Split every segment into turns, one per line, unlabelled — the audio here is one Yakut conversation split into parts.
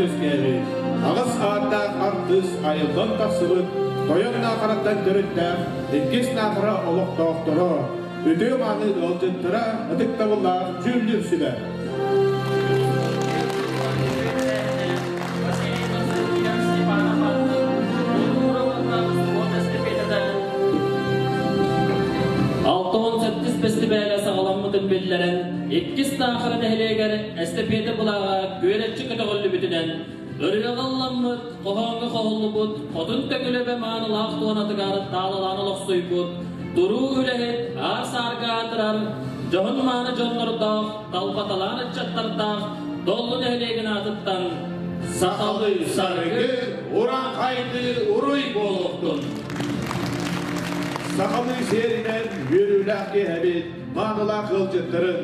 үөскээбит, аҕыс ааттаах артыыс айыллан тахсыбыт Тойон Наахараттан төрүттээх иккис Наахара олохтоохторо, үтүө-мааны ыалдьыттара ытыктабыллаах дьүүллүүр сүбэ.
68 бэстибээлэ саҕаламмытын биллэрэн, иккис Наахара нэһилиэгэр эстэпиэтэ былааҕа күөрэччи көтөҕүллүбүтүнэн, ырыаҕа ылламмыт, хоһооҥҥо хоһуллубут, хотун төҥүлэбэ маанылаах туонатыгар таалалаан олохсуйбут, туруу үлэһит, аар-саарга аатырар, дьоһун-мааны дьоннордоох, талбаталаан ыччаттардаах Доллу нэһилиэгин аатыттан
Сахалыы саргы, урааҥхайдыы уруй буолуохтун! Сахалыы сиэринэн үөрүүлээх киэһэбит маанылаах ыалдьыттарын,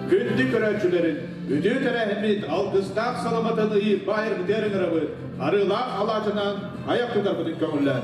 күндү көрөөччүлэрин үтүө тэрээһиммит алгыстаах саламатын ыйыт баайырбытыгар ыҥырабыт, арыылаах алаадьынан айах тутарбытын көҥүллээн.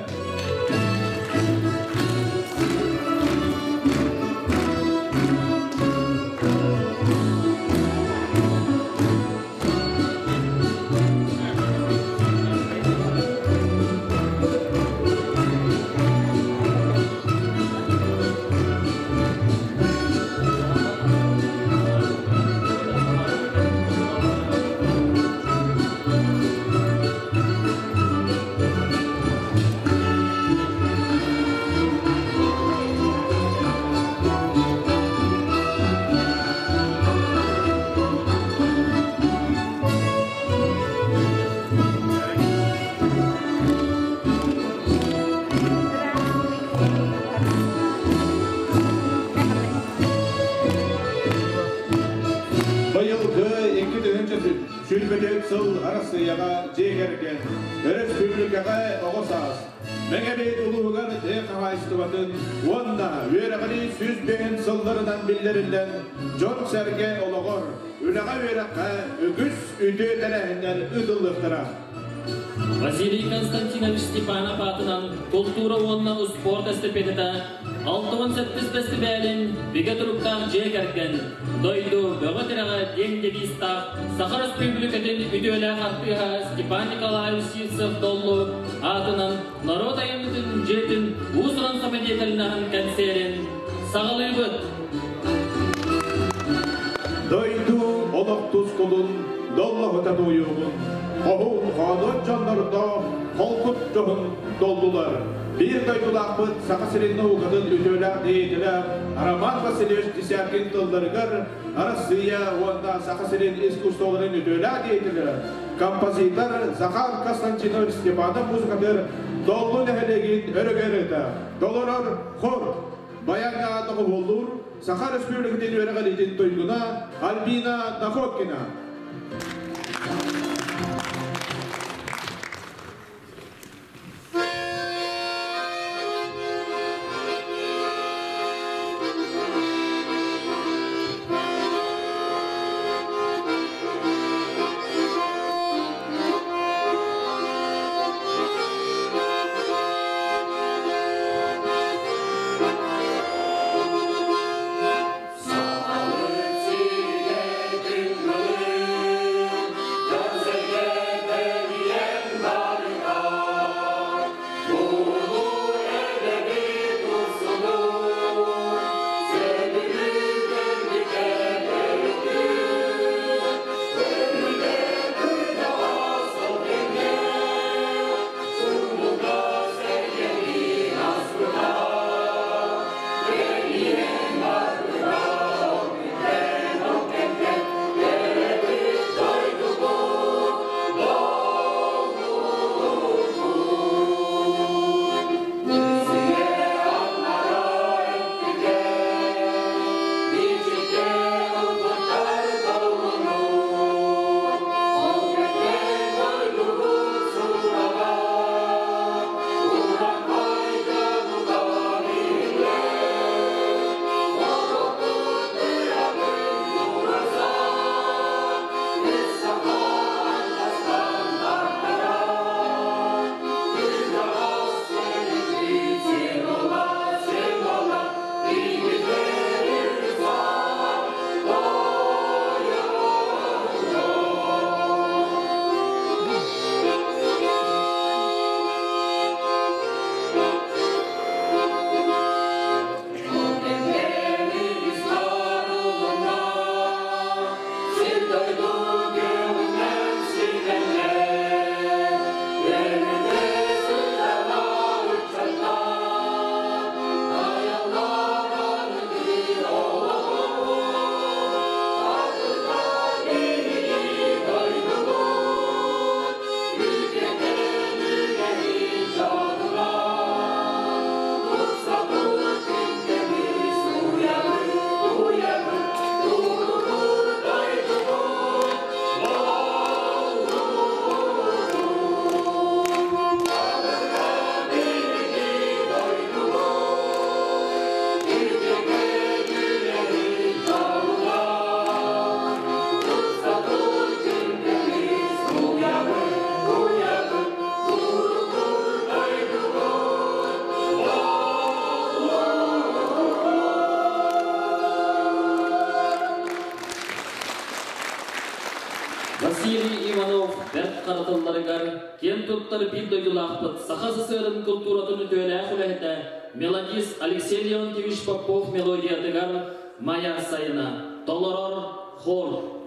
Быйылгы 2024 сыл Арассыыйаҕа дьиэ кэргэн, өрөспүүбүлүкэҕэ оҕо саас, Мэҥэбит улууһугар тыа хаһаайыстыбатын уонна үөрэҕирии 105 сылларынан биллэриллэн, дьон-сэргэ олоҕор, үлэҕэ-үөрэххэ үгүс үтүө тэрээһиннэр ыытыллыахтара.
Василий Константинович Степанов аатынан култуура уонна успуорт эстафетата 67 бэстибээлин бигэ туруктаах дьиэ кэргэн, дойду бөҕө тирэҕэ диэн девизтаах Саха Өрөспүүбүлүкэтин үтүөлээх артыыһа Степан Николаевич Сивцев-Доллу аатынан норуот айымньытын дьиэтин уус-уран самодеятельноһын кэнсиэрин саҕалыыбыт!
Дойду олох тускулун доллоһута туойуоҕун, хоһуун хоодуот дьоннордоох холкут дьоһун доллулар. Биир дойдулаахпыт Саха сирин наукатын үтүөлээх деятелэ Роман Васильевич Десяткин тылларыгар Арассыыйа уонна Саха сирин искусстволарын үтүөлээх деятелэ, композитор Захар Константинович Степанов музыкатыгар Доллу нэһилиэгин өрөгөй толорор хор баяҥҥа доҕуһуоллуур Саха Өрөспүүбүлүкэтин үөрэҕириитин туйгуна Альбина Находкина.
Сахабыт сирэ күн
хара тылларыгар киэн туттар биир дойдулаахпыт Саха СССР-ын култууратын үтүөлээх үлэһитэ, мелодист Алексей Леонтьевич Попов мелодиятыгар Майа сайына толорор хор.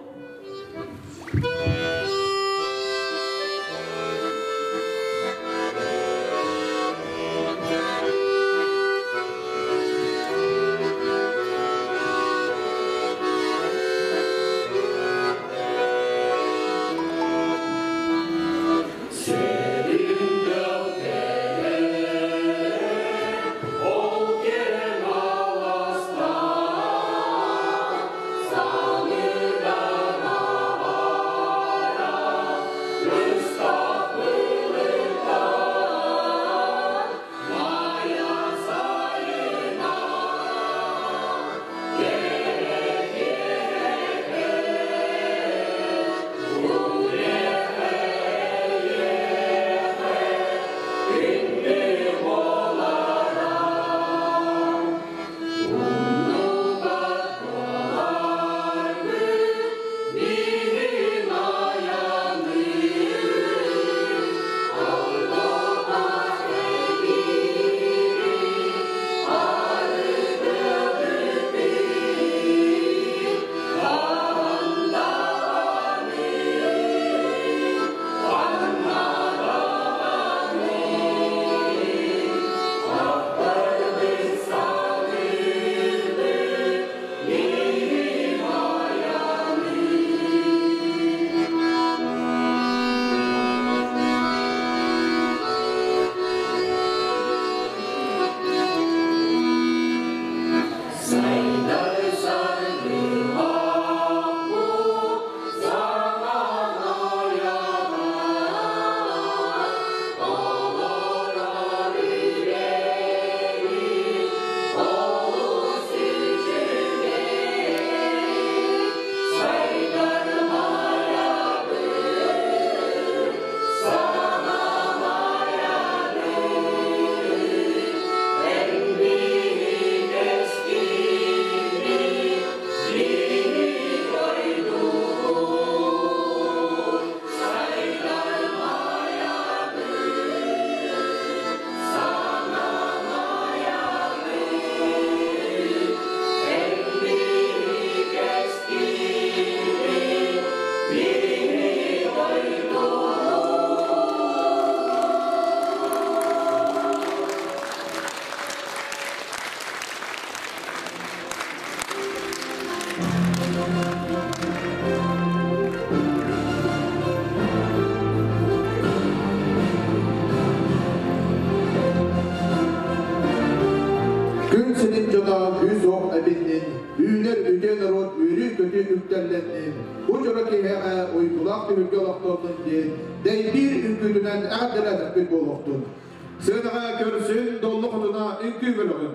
Күн сирин дьоно күүс-уох эбиннин, үүнэр үтүө норуот үөрүү-көтүү үктэллэннин, бу дьоро киһиэхэ уйгулаах түһүлгэ олохтоннун диэн дэйбиир үҥкүүтүнэн эҕэрдэлээтэхпит буолуохтун. Сыанаҕа көрсүн, доллу хотуна үҥкүү бөлөҕүн.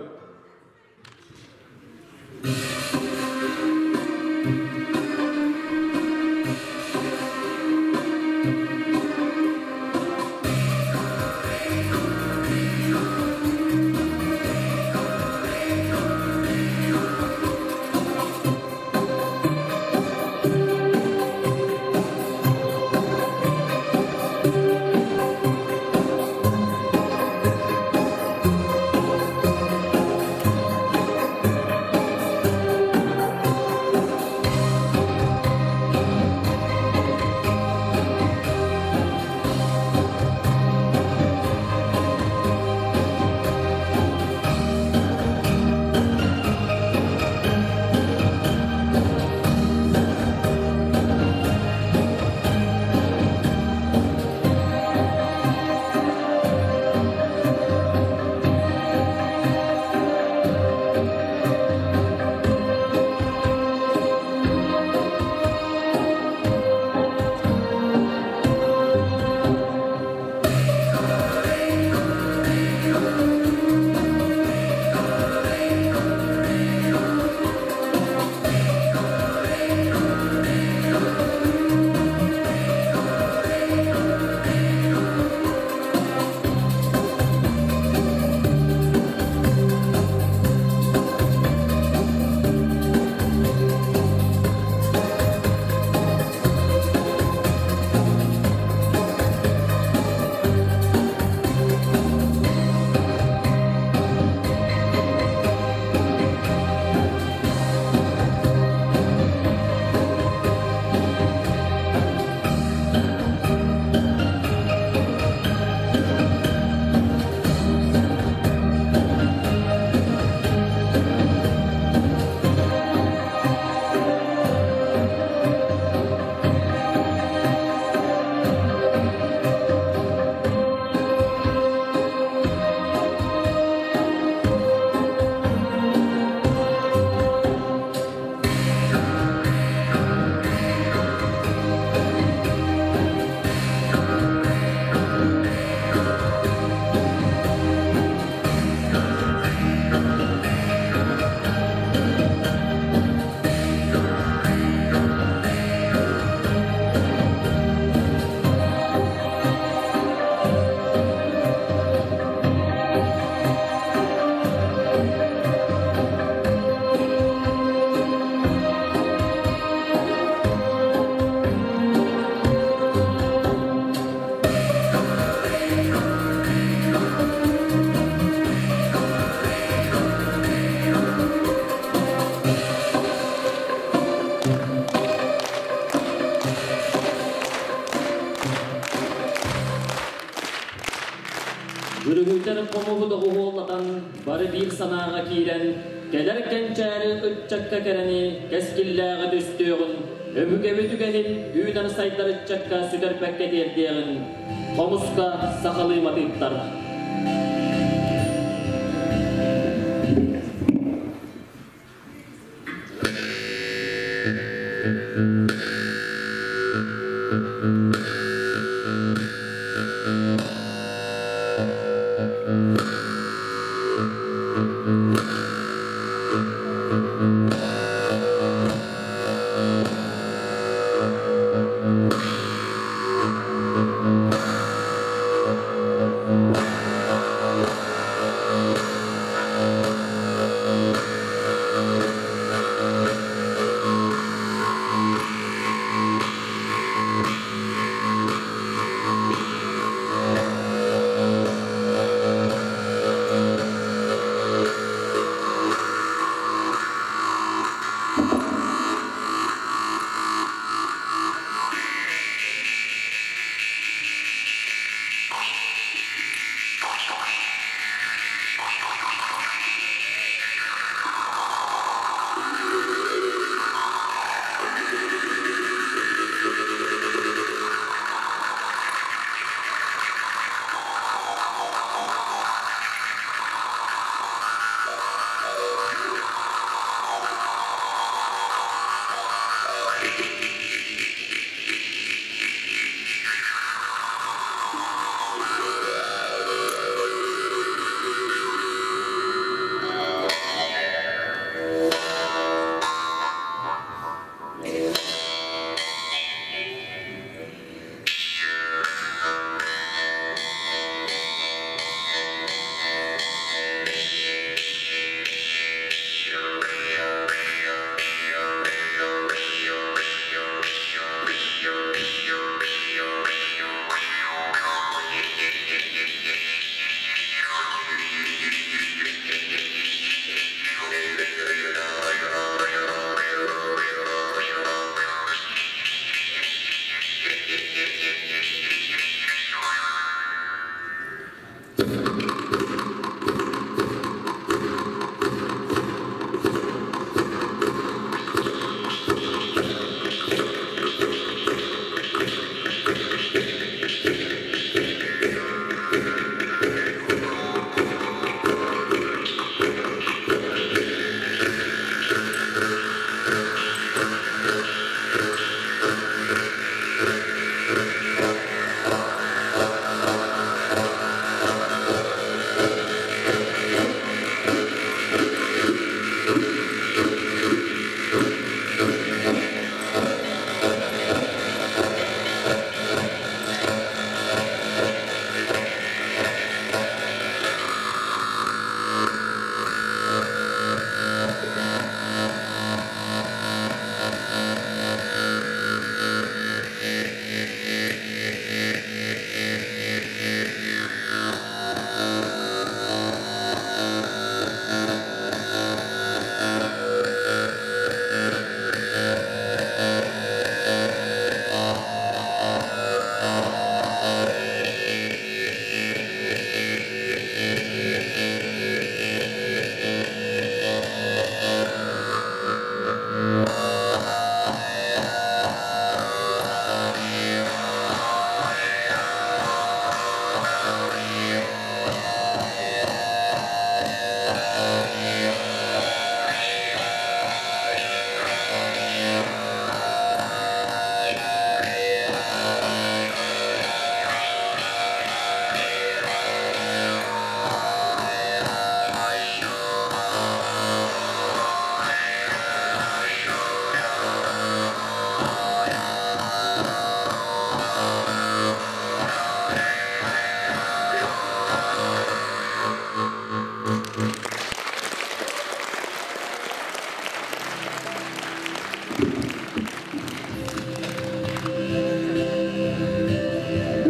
Өрүһүтэр хомуһу доҕуһуоллатан, бары биир санааҕа киирэн, кэлэр кэнчээри ыччакка кэрэни, кэскиллээҕи түстүөҕүн, өбүгэбит үгэһин үүнэн сайдар ыччакка сүтэрбэккэ тиэрдиэҕин, хомуска сахалыы матыыптар.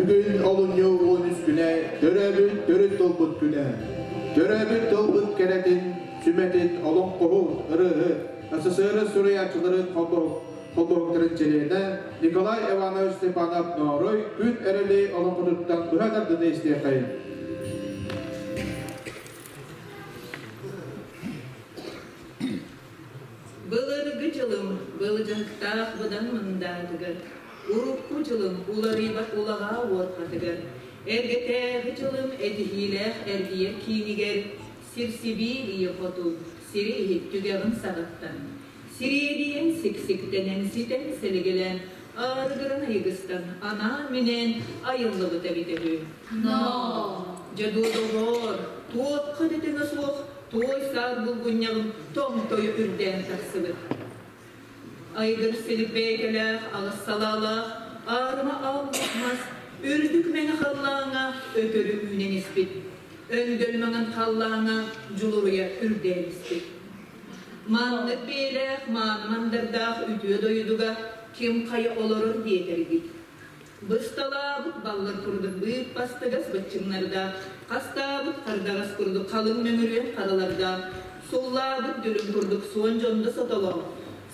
Бүгүн олунньу 13 күнэ төрөөбүт төрүт тылбыт күнэ. Төрөөбүт тылбыт кэрэтин, сүмэтин олоҥхоһут, ырыаһыт, СССР суруйааччыларын холбоһуктарын чилиэнэ Николай Иванович Степанов-Ноорой күн эрэли олоҥхотуттан быһа тардыны истиэххэйин.
Былдьаһыктаах быдан мындаатыгар, урукку дьылым уларыйбат улаҕаа уорҕатыгар, эргэтээҕи дьылым этиһиилээх эргийэр киинигэр сир-сибиир ийэ хоту сири иһит түгэҕин саҕаттан, сириэдийэн сиксиктэнэн ситэн сэлигэлээн, аарыгыран айыгыстан анаан-минээн айыллыбыт эбитэ үһү. Дьэ дуо доҕоор, туохха да тэҥэ суох туой саар булгунньаҕым томтойо үрдээн тахсыбыт. Айгыр силик бэйэкэлээх, аҕыс салаалаах, аарыма ааллаах мас үрдүк мэҥэ халлааҥҥа өтөрү үүнэн испит. Өндөл маҥан халлааҥҥа дьулуруйа үрдээн испит. Маннык бэйэлээх мааны мандардаах үтүө дойдуга ким хайа олорор диэтэргит. Бысталаабыт баллар курдук быыппастыгас быччыҥнардаах, хастаабыт хардаҕас курдук халыҥ мөҥүрүөн харалардаах, суллаабыт дүлүҥ курдук суон дьондо сотолоох,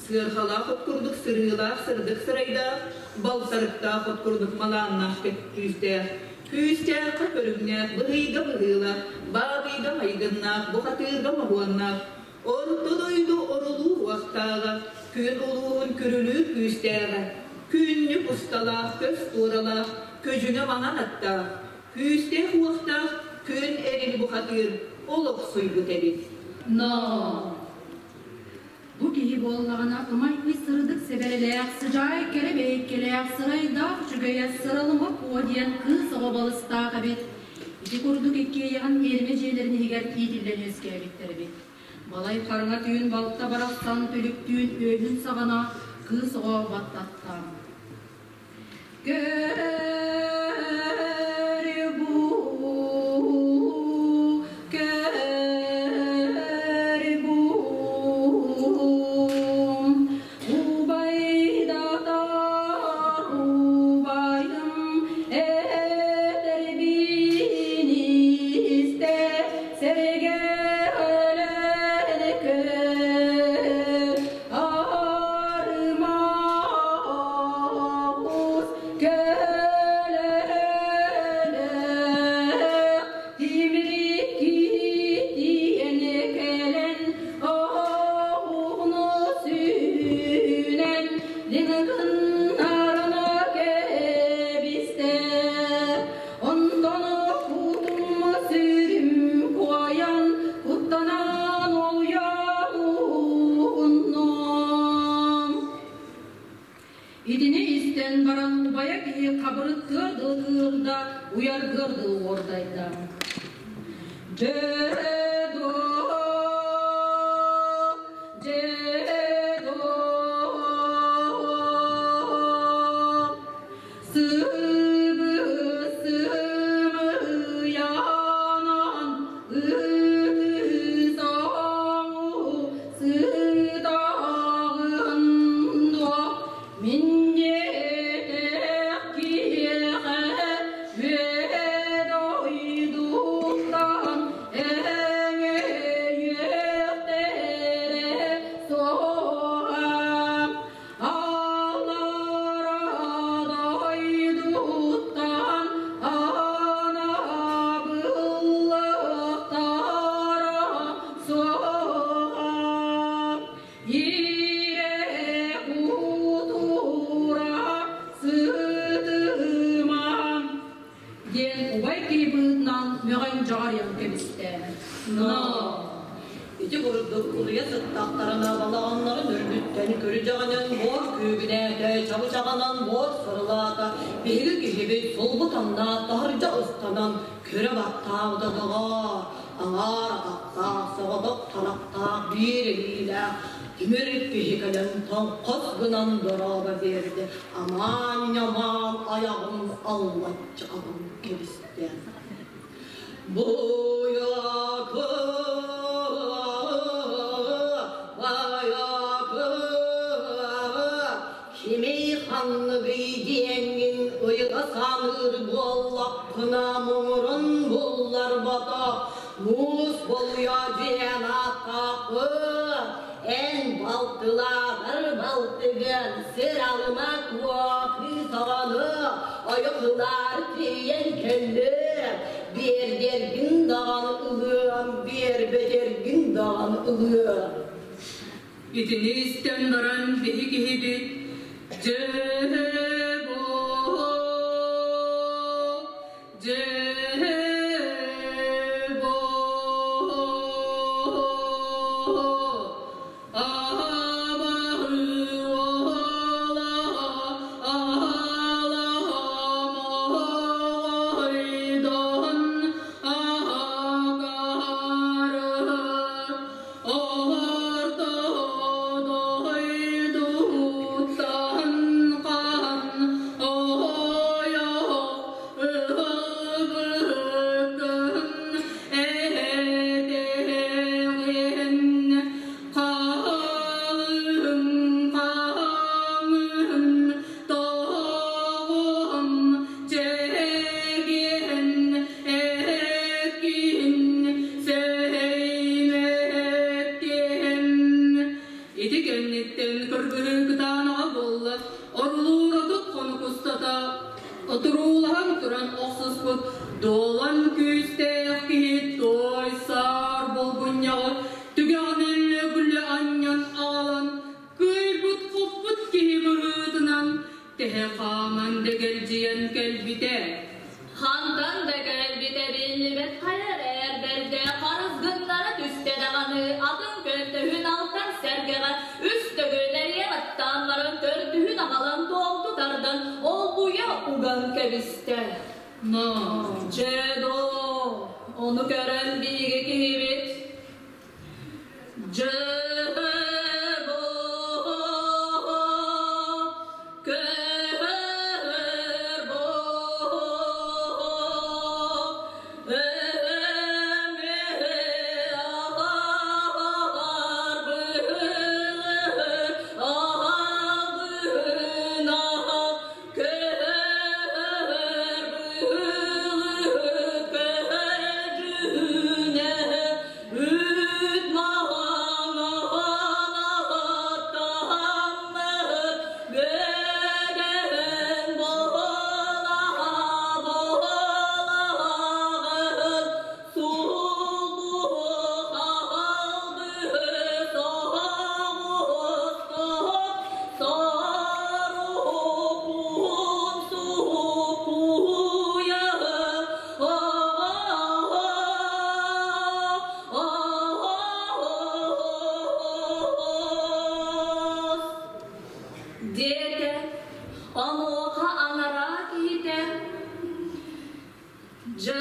сыарҕалаах от курдук сырыылаах сырдык сырайдаах, балтарыктаах от курдук малааннаах күүстээх, күүстээххэ көрүҥнээх, быһыйга быһыылаах, баабыйга майгыннаах, бухатыырга моһуоннаах, Орто дойду орулуур уохтааҕа, күн улууһун күрүлүүр күүстээҕэ, күннүк усталаах, көс туоралаах, көдьүнэ маҥан аттаах, күүстээх уохтаах күн эрили бухатыыр олохсуйбут эбит.
Но бу киһи буоллаҕына ымай ый сырдык сэбэрэлээх, сыдьаай кэрэ бэйиккэлээх, сырайдаах үчүгэйэ сыралыма куо диэн кыыс оҕо балыстаах эбит. Ити курдук иккиэйэҕин иэримэ дьиэлэрин иһигэр иитиллэн үөскээбиттэр эбит. Балай хараҥа түүн балта барахсан түлүктүүн үөһүн саҕана кыыс оҕо баттатта. Көр бу, көр бу, убайдатар убайым этэрбин истэ сэргэлэн көр арма оҕус көлөлөөх тимири киитиэн кэлэн оҕуну сүүнэн лиҥкыннарына кэбистэ. Онтон кутум сүрүм куойан куттанан олуйан уһуннум. Итини истэн баран убайа киһи хабырыттыар дылы кыырда, уйаргыар дылы уордайда. Дьэ дуо, дьэ дуо, сыбы-сымыйанан ытысаҥу сытаҕын дуо, мин диэтэх киһиэхэ үөдойдуттан эҥэйиэхтэрэ суоҕа. Аллара дойдуттан анабыллыктара суоҕа. Иирэ кутура сытыма диэн убай киһи быһыытынан мөҕөн дьаҕарыйан кэбистэ.
Но ити курдук улуйа сыттахтарына балаҕаннарын үрдүттэн күрдьэҕинэн буор күүгүнээтэ, чабычаҕынан буор сырылаата, биһиги киһибит сулбу тамнаат таһырдьа ыстанан көрө баттаабыта доҕоор, аҥаар атахтаах, соҕотох харахтаах биир илиилээх тимир киһи кэлэн тоҥхос гынан дорообо биэрдэ, амаан-ньамаан айаҕын аллаччы аҕын кэбистэ. Буйакы, байакы, кимий ханныгый диэҥҥин ыйыта саныыр буоллаххына муҥурун булларбата муус болуйа диэн ааттаахпын. Эн балтылааҕар балтыгын сир алыма туох кыыс оҕону ойохулаар тиийэн кэллим. Биэрдэргин даҕаны ылыам, биэрбэтэргин даҕаны ылыам.
Итини истэн баран биһи киһибит дьэ Ити кэнниттэн кыргыһыы кытаанаҕа буолла, орулуур 30 хонук устата отуруулаһан туран охсуспут дуолан күүстээх киһи туой саар булгунньаҕы түгэҕинэн лөглө анньан аҕалан кыайбыт-хоппут киһи быһыытынан тэһэ хааман дэгэлдьийэн кэлбитэ.
Хантан да кэлбитэ биллибэт хайа эрэр бэрдэ харыс гыннара түстэ даҕаны атын көнтөһүн алтан сэргэҕэ үс төгүл эрийэн аттаан баран төрдүһүн аҕалан туолту тардан олбуйа уган кэбистэ.
Но,
Дьэ доо, ону көрөн биһиги киһибит Дьэ Диэтэ, онуоха анараа киһитэ Дьэ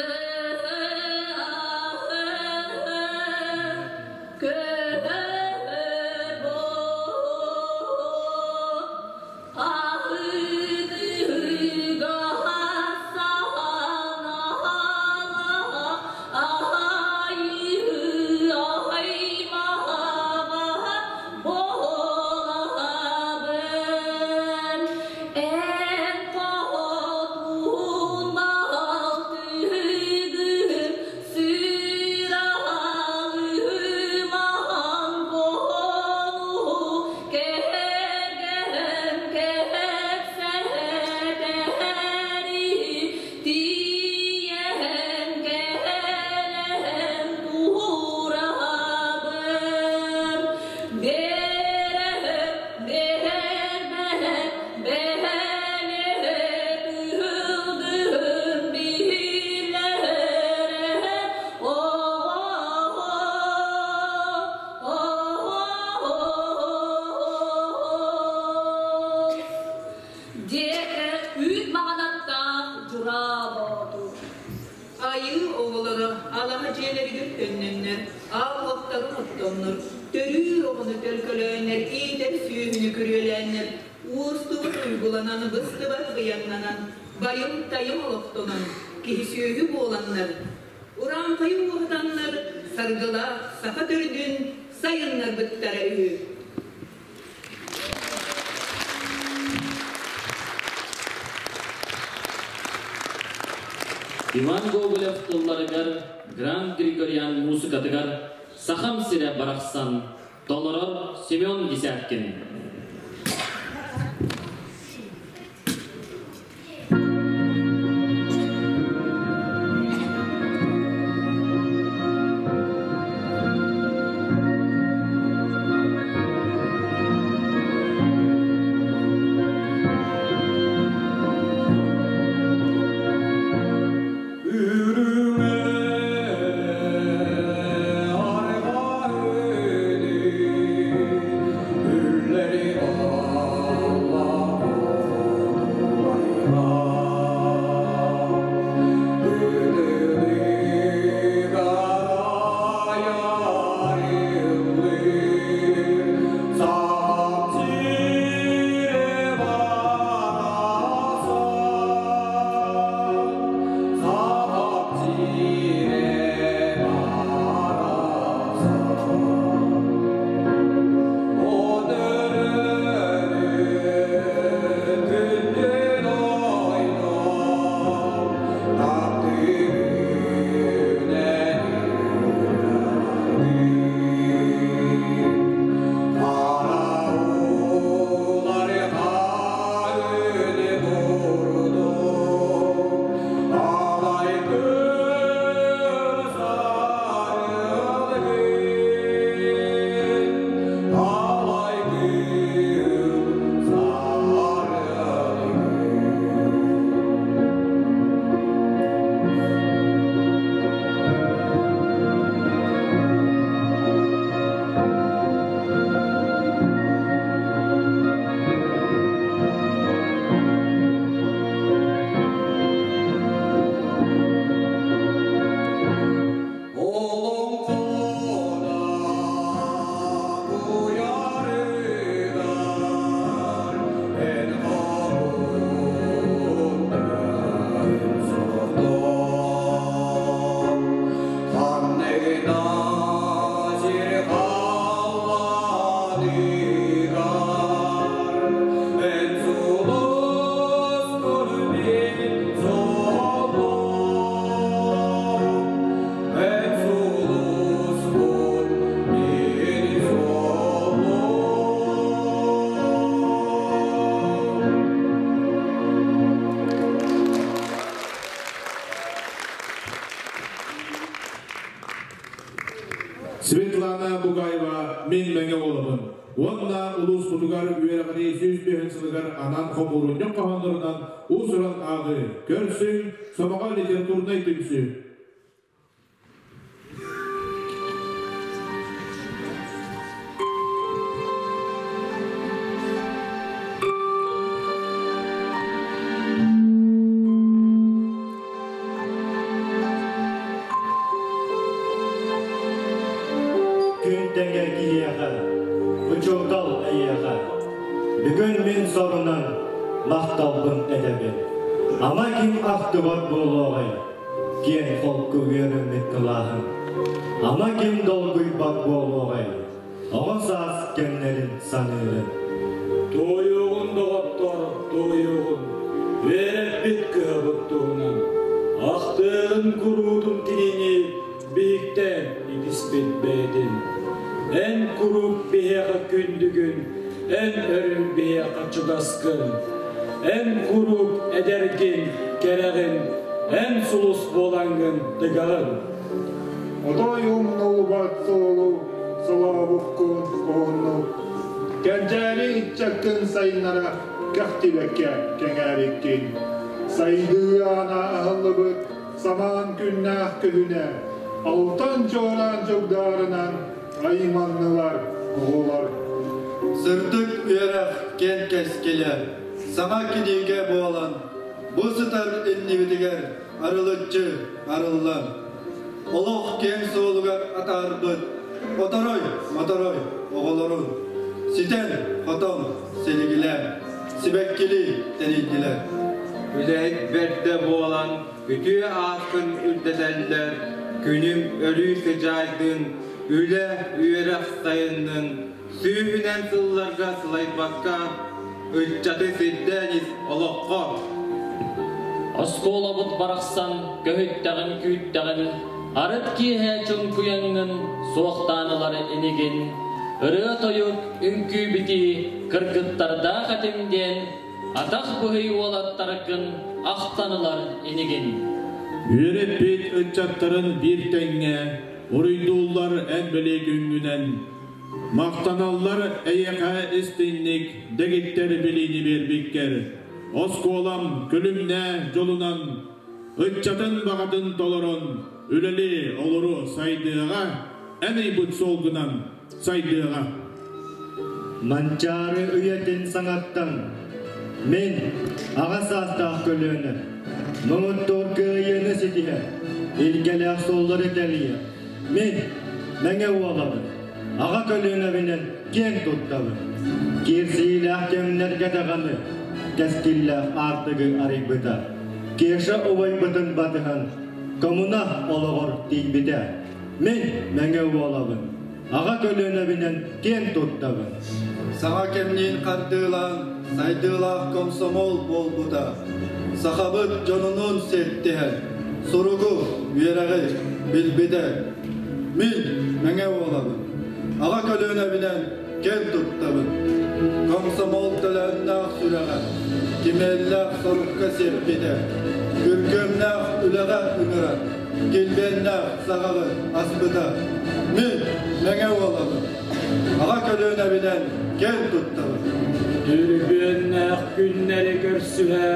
Диэтэ үүт маҕанаттаах дьураа боотур.
Айыы оҕолоро алаһа дьиэлэригэр төннөннөр, аал уоттарын оттоннор, төрүүр оҕону төлкөлөөннөр, иитэр сүөһүнү күрүөлээннэр, уостубут уйгуланан, быстыбат быйаҥнанан, байым-тайым олохтонон, киһи-сүөһү буоланнар, урааҥхайы уоһутаннар, саргылаах саха төрдүн сайыннарбыттара үһү.
Иван Гоголев тылларыгар Грант Григорян муусукатыгар «Сахам сирэ барахсан» толорор Семен Десяткин.
Светлана Бугаева Мин Мэҥэ уолабын уонна улууспутугар үөрэҕирии 105 сылыгар анаан хомуурунньук хоһооннорунан уус-уран ааҕыы, көрсүҥ, сомоҕо литературнай түмсүү.
Күн тэҥэ киһиэхэ, учуутал эйиэхэ, бүгүн мин сорунан махталбын этэбин. Ама ким ахтыбат буолуоҕай, киэҥ холку үөрэммит кылааһын. Ама ким долгуйбат буолуоҕай, оҕо саас кэмнэрин саныырын.
Туойуоҕун, доҕоттор, туойуоҕун, үөрэппит кыһабыт туһунан. Ахтыаҕын куруутун кинини биһиктээн итиспит бэйэтин. Эн куруук биһиэхэ күндүгүн, эн өрүү биһиэхэ чугаскын. Эн куруук эдэргин, кэрэҕин, эн сулус буолаҥҥын тыгаҕын.
Отой умнуллубат суолу солообуккун уһуннук, кэнчээри ыччаккын сайыннара кэхтибэккэ кэҥээбиккин. Сайдыы аана аһыллыбыт самаан күннээх күһүнэ, алтан чуораан чугдаарынан айманнылар оҕолор.
Сырдык үөрэх киэн кэскилэ, саҥа кинигэ буолан, бу сытар иннибитигэр арылыччы арыллан, олох киэҥ суолугар атаарбыт оторой, моторой оҕолорун ситэн, хотон, силигилээн, сибэккилии тэрийдилэр.
Үлэһит бэрдэ буолан, үтүө ааккын үрдэтэллэр, күнүм өрүү сыдьаайдын, үлэ, үөрэх сайыннын, сүүһүнэн сылларга сылайбакка, ыччаты сирдээн ис олоххо.
Оскуолабыт барахсан көһүттэҕин күүттэҕин, арыт киэһэ чуҥкуйаҥҥын суохтаан ылар инигин, ырыа-тойук, үҥкүү-битии кыргыттардаах этим диэн атах быһый уолаттаргын ахтан ылар инигин.
Үөрэппит ыччаттарын биир тэҥҥэ уруйдууллар эн бэлиэ күҥҥүнэн, махтаналлар эйиэхэ истиҥник дэгиттэр билиини биэрбиккэр. Оскуолам күлүмнээ дьолунан, ыччатын баҕатын толорон, үлэлии олору сайдыаҕа, эн ыйбыт суолгунан сайдыаҕа.
Манчаары үйэтин саҥаттан мин аҕа саастаах көлүөнэ муҥутуур кыайыыны ситиһэ, илгэлээх суоллары тэлийэ, мин Мэҥэ уолабын, аҕа көлүөнэбинэн киэн туттабын. Киирсиилээх кэмнэргэ даҕаны кэскиллээх аартыгы арыйбыта. Кеша убайбытын батыһан коммуна олоҕор тиийбитэ. Мин Мэҥэ уолабын, аҕа көлүөнэбинэн киэн туттабын.
Саҥа кэмниин хардыылаан, сайдыылаах комсомол буолбута. Сахабыт дьонунуун сиэттиһэн, суругу, үөрэҕи билбитэ. Мин Мэҥэ уолабын, аҕа көлүөнэбинэн киэн туттабын. Комсомол төлөөннөөх сүрэҕэ, кимиэллээх сорукка сиэппитэ, күргүөмнээх үлэҕэ ыҥыран, килбиэннээх саҕаҕы аспыта. Мин Мэҥэ уолабын, аҕа көлүөнэбинэн киэн туттабын.
Түргүөннээх күннэри көрсүһэ,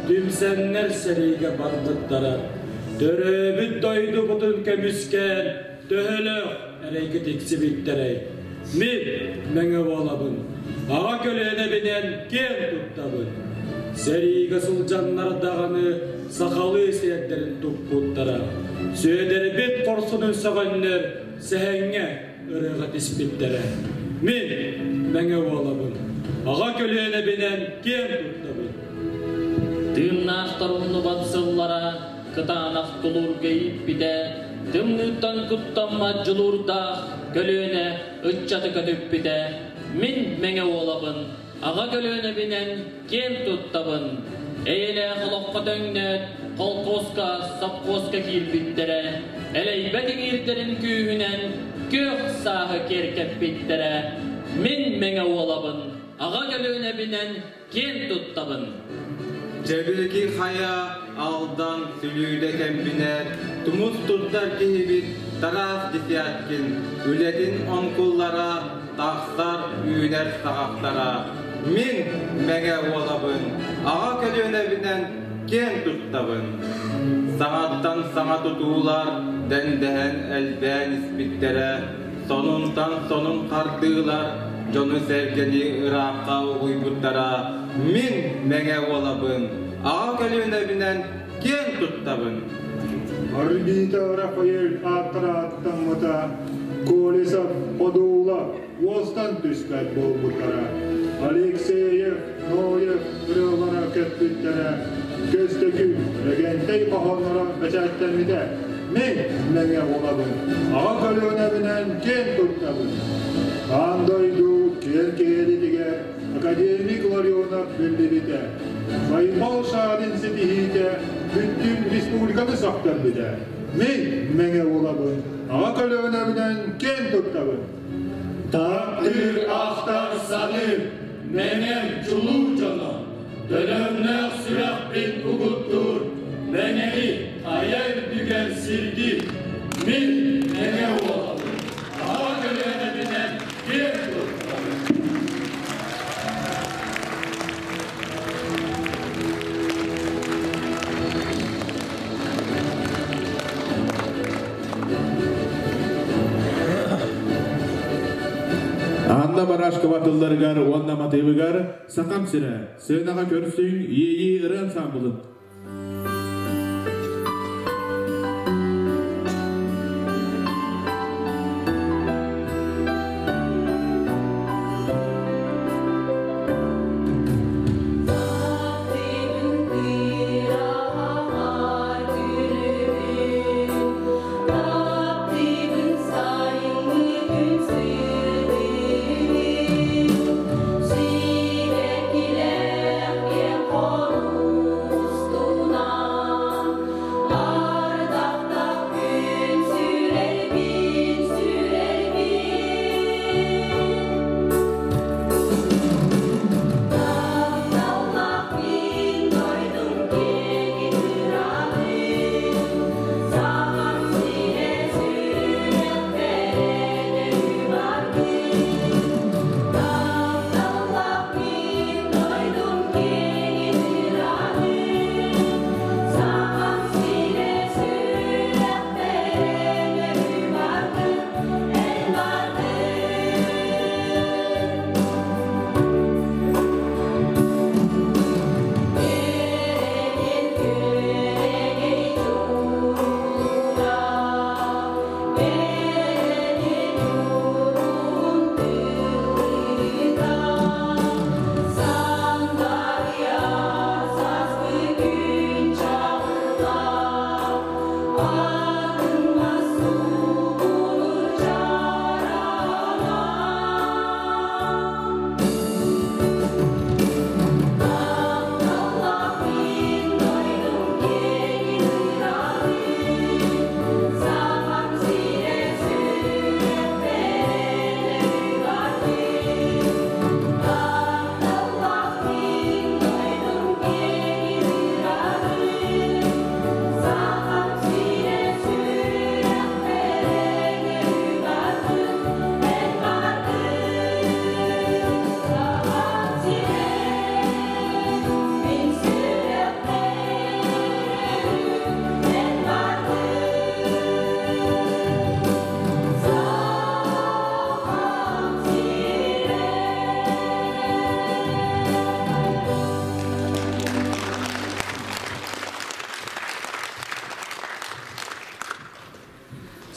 түмсэннэр сэриигэ барбыттара. Төрөөбүт дойдубутун көмүскээн, төһөлөөх эрэйгэ тиксибиттэрэй. Мин Мэҥэ буолабын, аҕа көлүөнэбинэн киэн туттабын. Сэриигэ сылдьаннар даҕаны сахалыы сиэрдэрин туппуттара. Сүөдэрбит хорсунун сөҕөннөр сэһэҥҥэ ырыаҕа түспүттэрэ. Мин Мэҥэ уолабын, аҕа көлүөнэбинэн киэн туттабын.
Тыыннаахтар умнубат сыллара кытаанах тулуурга ииппитэ, Тымныыттан куттаммат дьулуурдаах көлүөнэ ыччаты көтүппүтэ. Мин Мэҥэ уолабын, аҕа көлүөнэбинэн киэн туттабын. Эйэлээх олоххо төҥнөөт, холкуоска, сопхуоска киирбиттэрэ, элэйбэт иҥиирдэрин күүһүнэн күөх сааһы киэркэппиттэрэ. Мин Мэҥэ уолабын, аҕа көлүөнэбинэн киэн туттабын.
Дьэбилги хайа Алдан Сүлүүдэ кэмбинээт тумус туттар киһибит Тарас Десяткин үлэтин оҥкуллара тахсар үүнэр саҕахтара. Мин Мэҥэ уолабын, аҕа көлүөнэбинэн киэн туттабын. Саҥаттан саҥа тутуулар дэндэһэн элбээн испиттэрэ, сонунтан сонун хардыылар дьону-сэргэни ыраахха угуйбуттара. Мин Мэҥэ уолабын, аҕа көлүөнэбинэн киэн туттабын.
Арбита Рафаэль ааттара аттаммыта, Колесов Ходуула уостан түспэт буолбуттара. Алексеев, Ноев ырыалара көппүттэрэ, Көстөкүүн, Лэгэнтэй хоһоонноро бэчээттэммитэ. Мин Мэҥэ уолабын, аҕа көлүөнэбинэн киэн туттабын. Аан дойду киэр киэлитигэр академик Ларионов биллибитэ. Байбал Шарин ситиһиитэ бүттүүн республиканы сөхтөрбүтэ. Мин Мэҥэ уолабын, аҕа көлүөнэбинэн киэн туттабын.
Таптыыр, ахтар, саныыр, Мэҥэм чулуу дьоно, төлөннөөх сүрэхпин угуттуур, Мэҥэни хайа үрдүгэр сирдиир. Мин Мэҥэ уолабын, аҕа көлүөнэбинэн киэн туттабын.
Анна Барашкова тылларыгар уонна матыыбыгар Сахам сирэ, сыанаҕа көрсүҥ, иэйии ырыа ансаамбылын.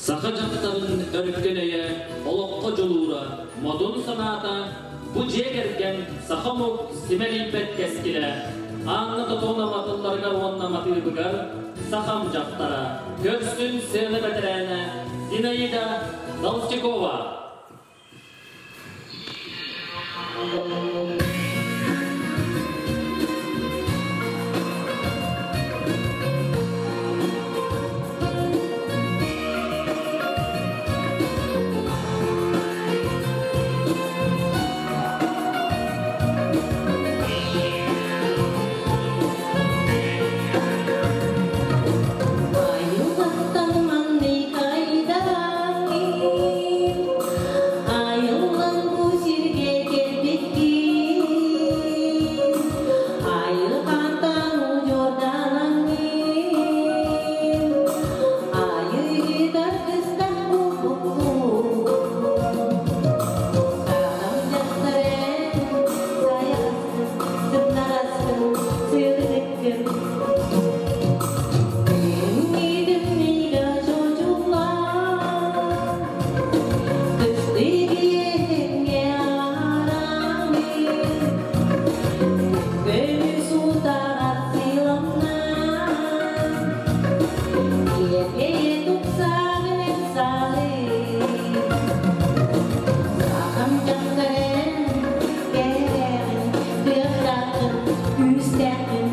Саха дьахтарын өркөн өйө, олоххо дьулуура, модун санаата бу дьиэ кэргэн саха омук симэлийбэт кэскилэ. Анна Тотонова тылларыгар уонна матыыбыгар Сахам дьахтара, көрсүн сцена бэтэрээнэ Зинаида Толстякова.
Айылҕаттан маннык айдаҥҥын, Айыллан бу сиргэ кэлбиккин, Айылҕаттан удьуорданаҥҥын, Айыыһытар кыстах буолбуккун. Сахам дьахтарын сайаҕаскын, сымнаҕаскын, сырдыккын. Күҥҥүтүн чочулаан, Кыстыгиэҥҥэ араҥын, Көмүс утаҕар сыламнаан, Киэркэйэ тупсаҕын эн саҕын. Сахам дьахтарын кэрэҕин, кыахтааххын, күүстээххин.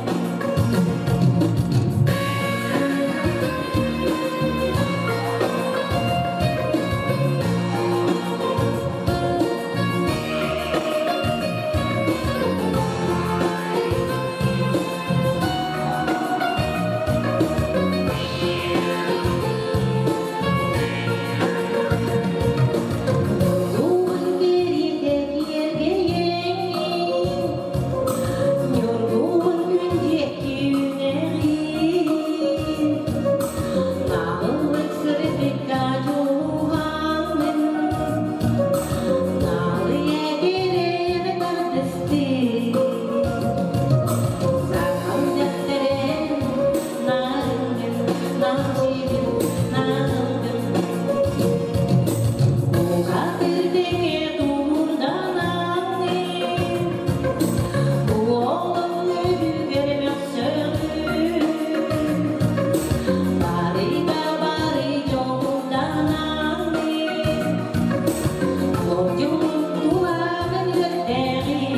Ньургуһун кэриэтэ киэргэйэҥҥин, Ньургуһун күн диэки үүнэҕин. Наҕыллык сырдыкка дьулуһаҥҥын, Налыйа кэрэни тардыстыҥ. Сахам дьахтарын нарыҥҥын, намчыгын, наҕылгын. Бухатыр тэҥэ туурданаҥҥын, Уолун өбүгэр мөхсөҕүн. Барыта бары дьоһуннанаҥҥын, Модьугун туһаҕын үөрдэҕин.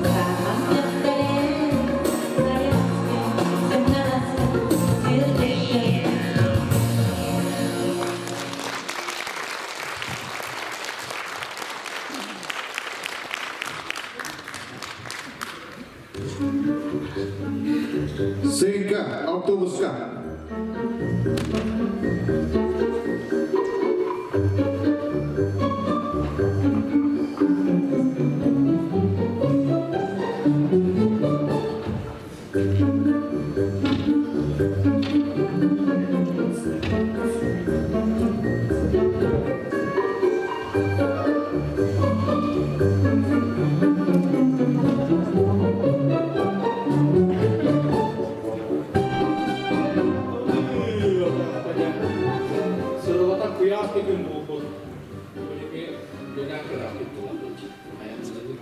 Сахам дьахтарын сайаҕаскын, сымнаҕаскын, сырдыккын.
Сыыҥка, автобуска.
Сырылатан куйаас да күн буолбут. Билиҥҥи дьоньаан кыраахпыт буолан. Айаннаныы.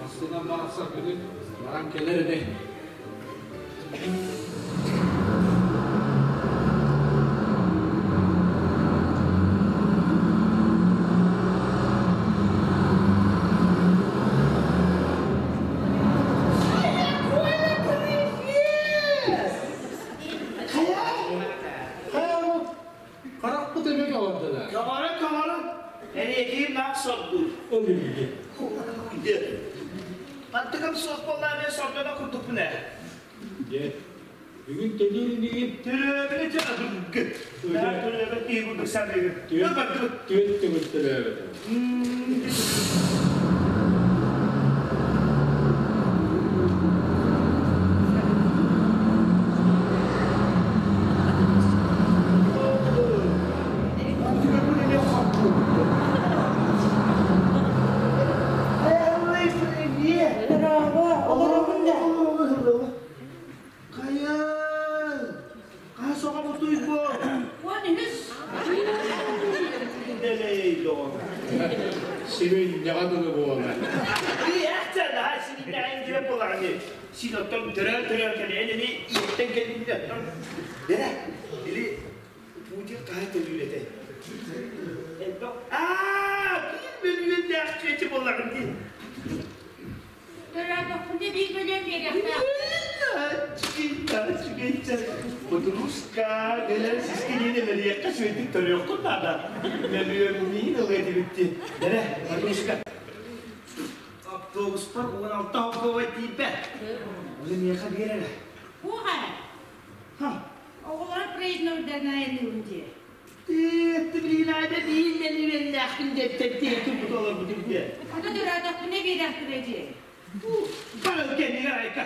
Астынан барахсан бүгүн баран кэлэр ини. Харахпыт эмиэ олордуна.
Камара, камара. Эриэкиим наах сордуур.
Ол илиги.
Мантыкам суох буоллаа мен сордоно курдукпун ээ.
Дьэ, бүгүн төлүүр инигин.
Төлөөбүнэ дьэ Төлөөбөт киһи курдук саныыгын.
Түөрт төгүл төлөөбөтүм.
Хайа, хас оҕо бутуйбу?
13.
Дэлэй доҕор.
Сибинньэҕэ дылы буолар.
Ча, син диэн буолаҕын. Син оттон төрөөн-төрөөн кэлэн эни иэттэн кэлбит оттон. Бэрэ, или Путин хаһан төлүүр этэй? Элбэх. Аа, биир мөлүйүөннээх чүөчэ буоллаҕын дии.
Төрөөтөхпүнэ биир мөлүйүөн биэриэхтээх.
Бодуруска кэлэн сискиниин эмэлиэххэ үчүгэйдик төрүөххүн наада. Мөлүйүөммүн ылыа диэбитти. Бэрэ, Бодуруска. Автобуспар 16 холкуобай тиийбэт. Оны миэхэ биэр эрэ.
Туох ээ? Оҕолоро проезднойдарынан айанныыбын дии.
Тибилиинайда биир мөлүйүөннээхпин диэттэн тиэйэн турбут олорбутум дии.
Ата төрөөтөхпүнэ биэриэхтэрэ дии.
Барыл кэннигэр айка.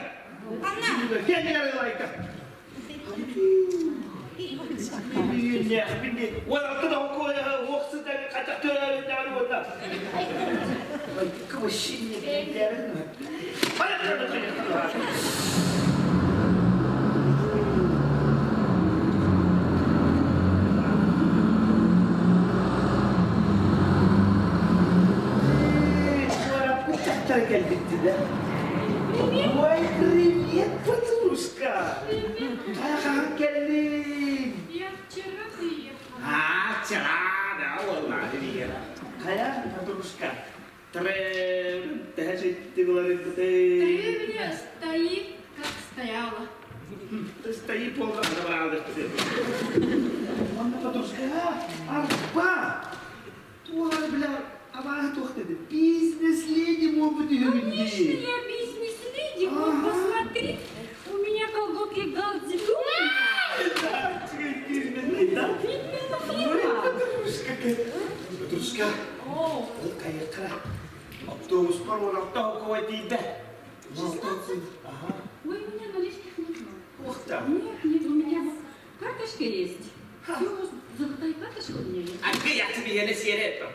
Ханна?
Кэннигэр айка. Мөлүйүөннээхпин дии. 16 да уохсутан хатах төрөөбүттээҕин уонна. Айка вообще не Ой, привет, подружка! Привет! Кэллиҥ?
Я вчера приехала.
А, вчера, да, уолла, привет. Хайа, подружка?
Требование стоит, как стояла.
Стоит полна, Онно подружка, арба! Туох бля, абааһы туох деді? Бизнес-леди буолбут үһүгүн
Конечно,
дии.
я бизнес-леди. Вот посмотри, у меня колготки галдидон.
Да?
Фирма, фирма.
Подружка, подружка.
О,
Ол кайыккара. Автобуспар 16 холкуобай тиийдэ.
16?
Ага.
Ой, у меня наличных нет.
Ух ты.
Нет, нет, у меня вот карточка есть. Все, золотая карточка у меня есть.
А где я тебе я не сигарету?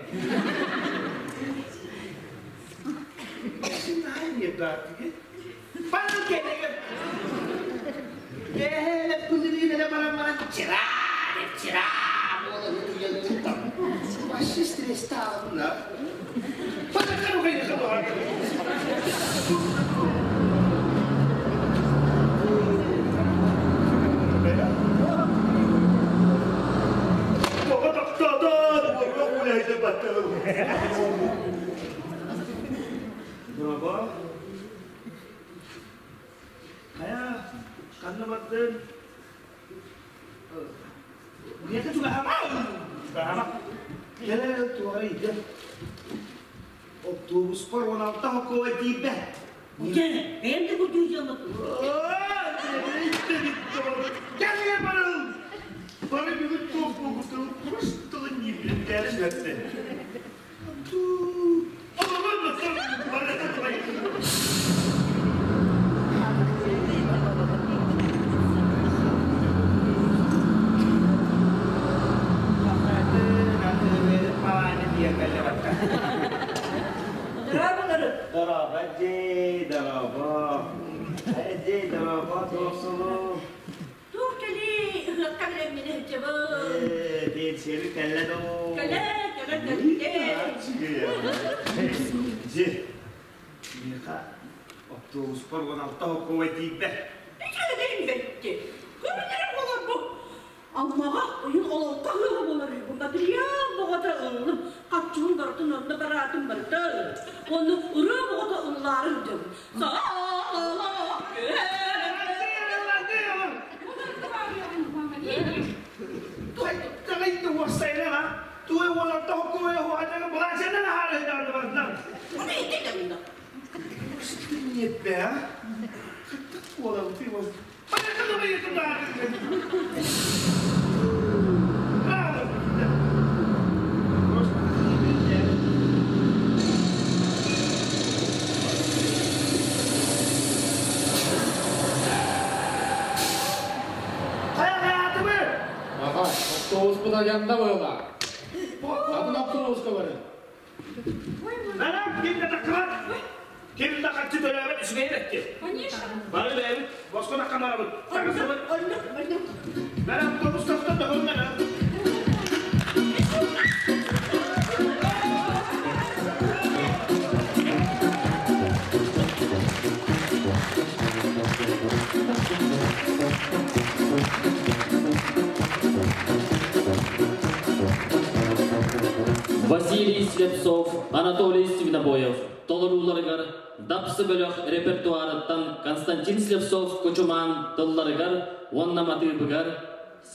Браво. Хайа, ханна бардын? Миэхэ чугаһаама! Чугаһаама. Кэлэр туора иитэ. Автобуспар 16 холкуобай тиийбэт.
Бэйэм да курдуу дьоммут.
Кэлиэ барыл! Бары бүгүн туох буолбутун кус тылын ниибилиннээри сүөттэ. Дороба, дороба. Дей, дороба, досулу.
Туох кэлии ыһыахха билэммин сылдьабын.
Пенсияны кэллэ доо.
Кэлэ, кэлэ, кэлэ.
Дьи, миэхэ автобуспар 16 холкуобай тиийбэт.
Үчүгэйин бэтти. Көмүлэрим буолар бу. Алмаҕа ойун олоҥхо ыһыаҕа буолар үһү. Матырыйаал боҕото ыллым. Хаччыһын барытын онно бараатын барыта. Онно ырыа боҕото ыллаарын дьон. Саалалах
Аха, автобуспут айанда буола. Атын автобуска бары.
Конечно.
Василий Слепцов, Анатолий Свинобоев толорууларыгар Дапсы бөлөх репертуарыттан Константин Слепцов Кучумаан тылларыгар уонна матыыбыгар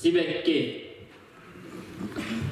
Сибэкки.
Сиккер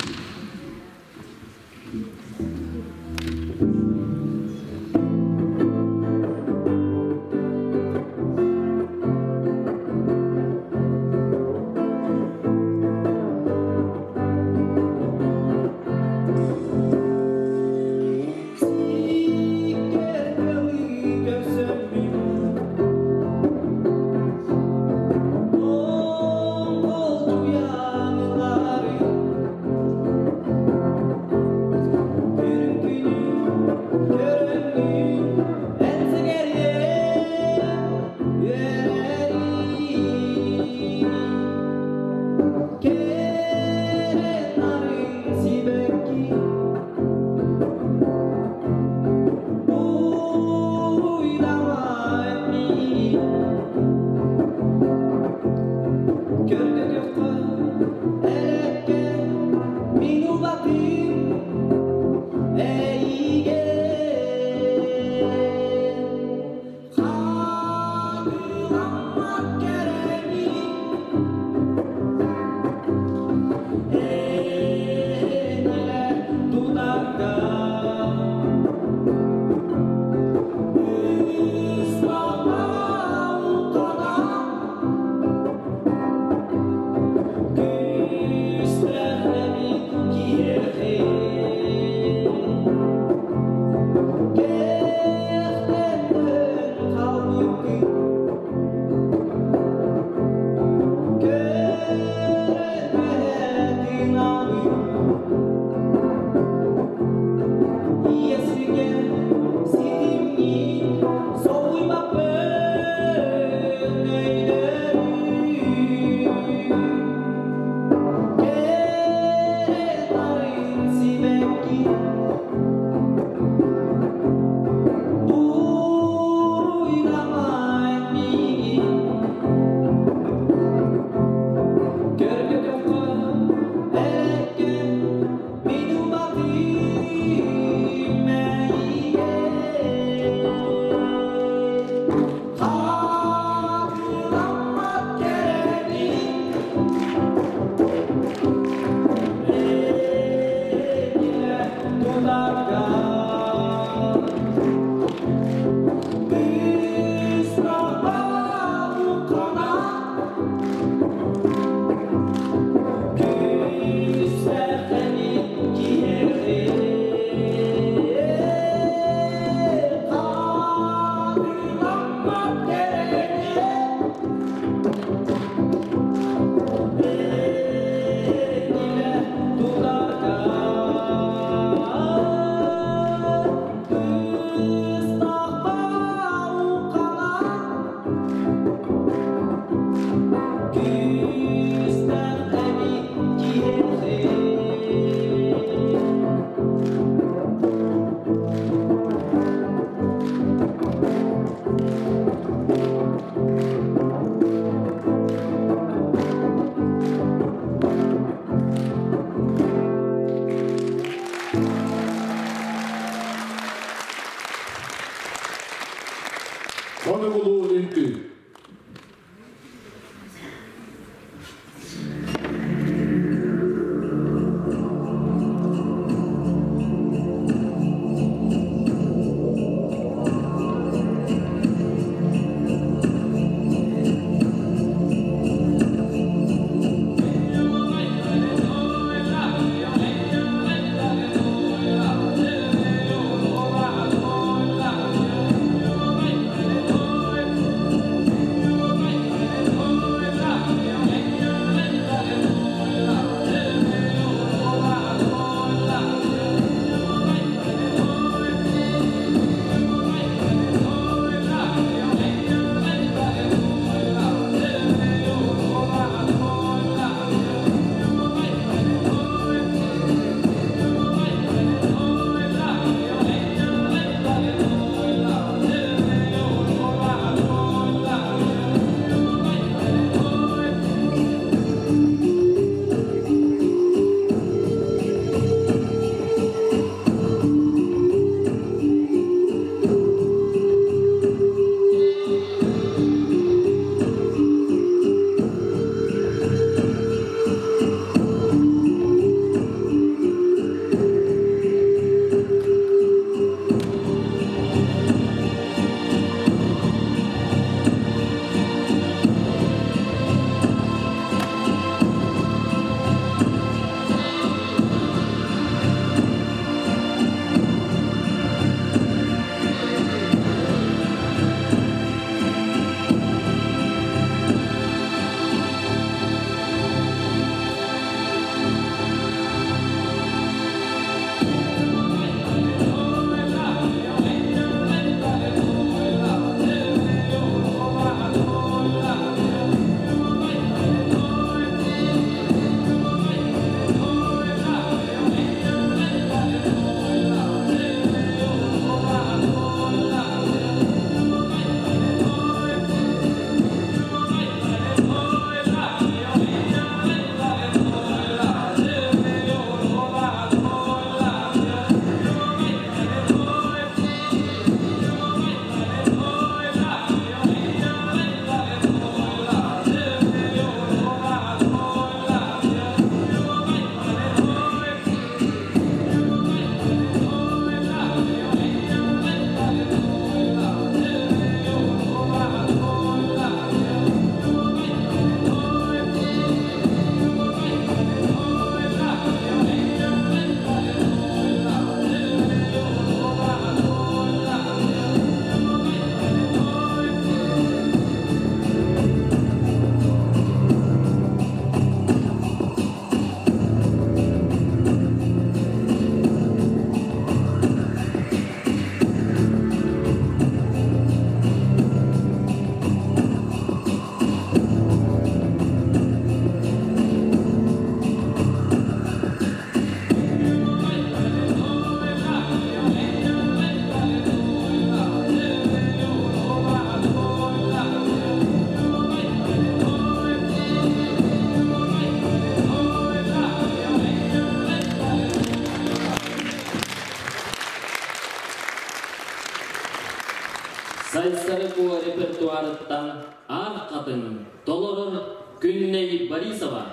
Сайсары Куо репертуарыттан Аар Хатыҥ толорор Күннэй Борисова.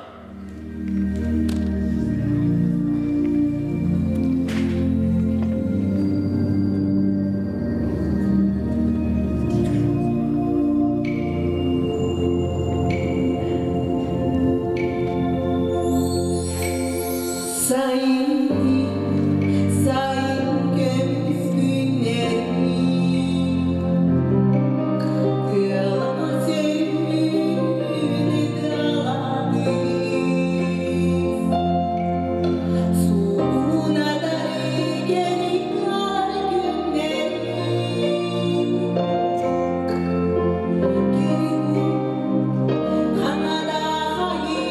Сайын сайын көмүс күннэрин Тыалама сөрүүнү тыалатыыс Суугунатары кэрикар күннэрин Ханада хайыы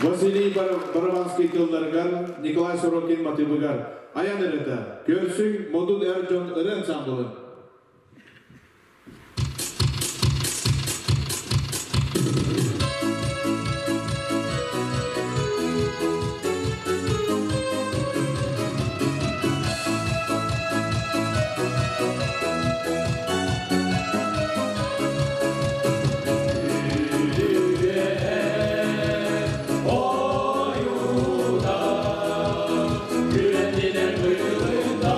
Василий Барабанский тылларыгар, Николай Сорокин матыбыгар Аян ырыта, көрсүң модун эр дьон ырыа ансамблын.
Güvendiler bıyığında.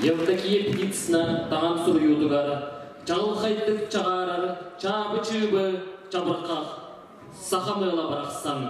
Евдокия Птицына таҥан суруйуутугар чаҕылхайдык чаҕаарар чаабы-чыыбы чабырҕах саха мыала барахсан.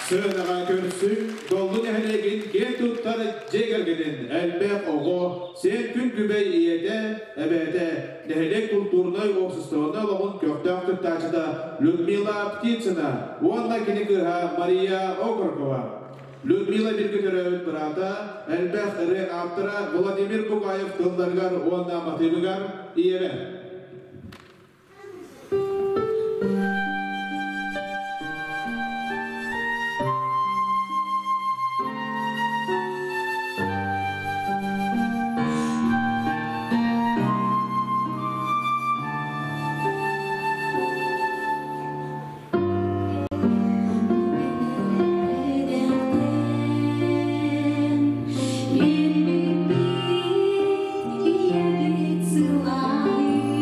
Сыанаҕа көрсүҥ, Доллу нэһилиэгин киэн туттар дьиэ кэргэнин элбэх оҕо, сиэн күн күбэй ийэтэ, эбээтэ, нэһилиэк культурнай уопсастыбаннай олоҕун көхтөөх кыттааччыта Людмила Птицына уонна кини кыыһа Мария Окорокова. Людмила бииргэ төрөөбүт быраата, элбэх ырыа ааптара Владимир Бугаев тылларыгар уонна матыыбыгар ийэбэ.
Биэрбиппит ийэбит сылаайын.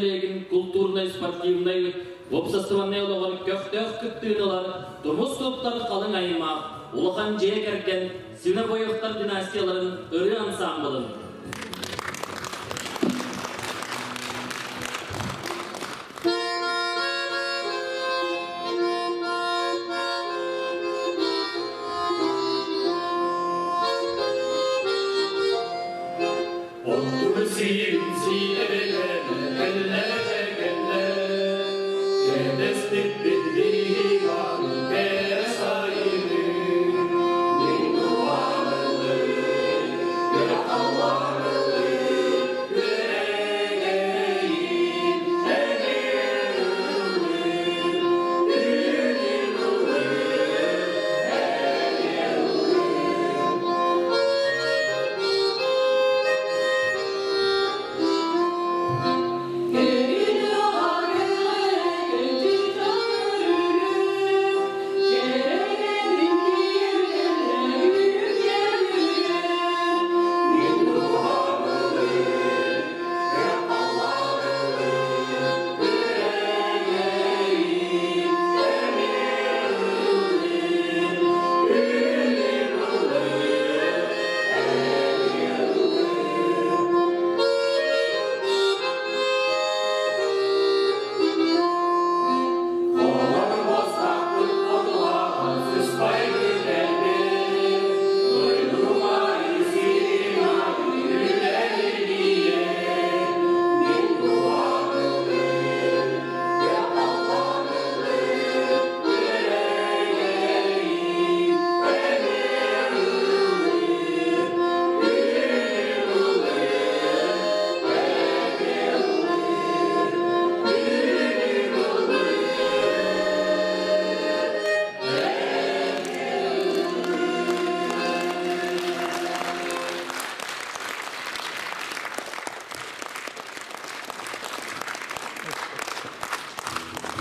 нэһилиэгин култуурунай-спортивнай уопсастыбаннай олоҕор көхтөөх кыттыыны ылар тумус туттар халыҥ аймах, улахан дьиэ кэргэн Свинобоевтар династияларын ырыа ансаамбылын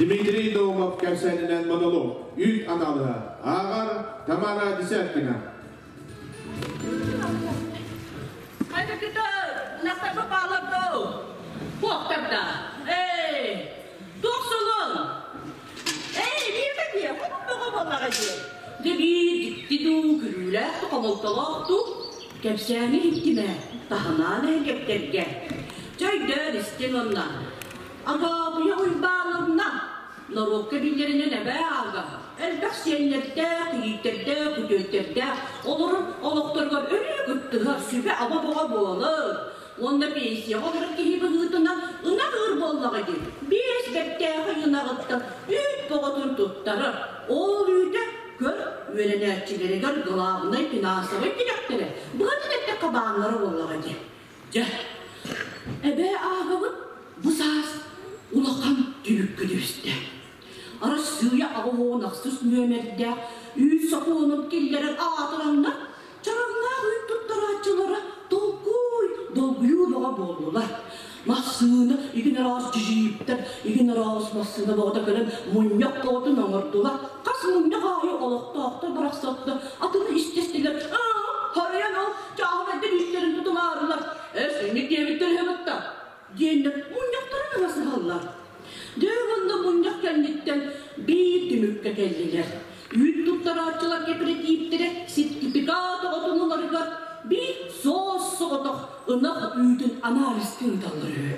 Дмитрий Наумов кэпсээнинэн монолог Үүт аналыһа ааҕар Тамара Десяткина.
Дьэ биир дьикти дуу, күлүүлээх дуу, хомолтолоох дуу кэпсээни иһиттим ээ, таһынаан эһэкэптэргэ. Дьэ өйдөөн истиҥ онно. Агаабыйа Уйбаановна норуокка биллэринэн эбээ аага элбэх сиэннэрдээх, кийииттэрдээх, күтүөттэрдээх, олорор олохторугар өрүү кыттыһар сүбэ-ама бөҕө буолар. Уонна пенсияҕа олорор киһи быһыытынан ынах ыыр буоллаҕа дии. Биэс бэртээхэй ынаҕыттан үүт бөҕөтүн туттарар. Ол үүтэ көр үөрэнээччилэригэр главнай финансовай тирэхтэрэ, быһатын эттэххэ бааннара буоллаҕа дии. Дьэ, эбээ аагабыт бу саас улахан түбүккэ түстэ. Арассыыйа 86 нүөмэрдээх үүт сокуонун киллэрэр аатыраннар чараҥнаах үүт туттарааччылара толкуй, долгуйуу бөҕө буоллулар. Массыына игин араас дьииптэр, игин араас массыына бөҕөтө кэлэн мунньах бөҕөтүн оҥордулар. Хас мунньах аайы олохтоохтор барахсаттар атыны истэстилэр. Харайан ол чааһынайдар үүттэрин тутумаарылар. Эс, инник диэбиттэр үһү кытта. Диэннэр мунньахтарын ыла сыһаллар. Дьэ уонна мунньах кэнниттэн биир түмүккэ кэллилэр. Үүт туттарааччылар кэпэрэтииптэрэ сертификат оҕотун ыларыгар биир суос-соҕотох ынах үүтүн анализка ыыталлар үһү.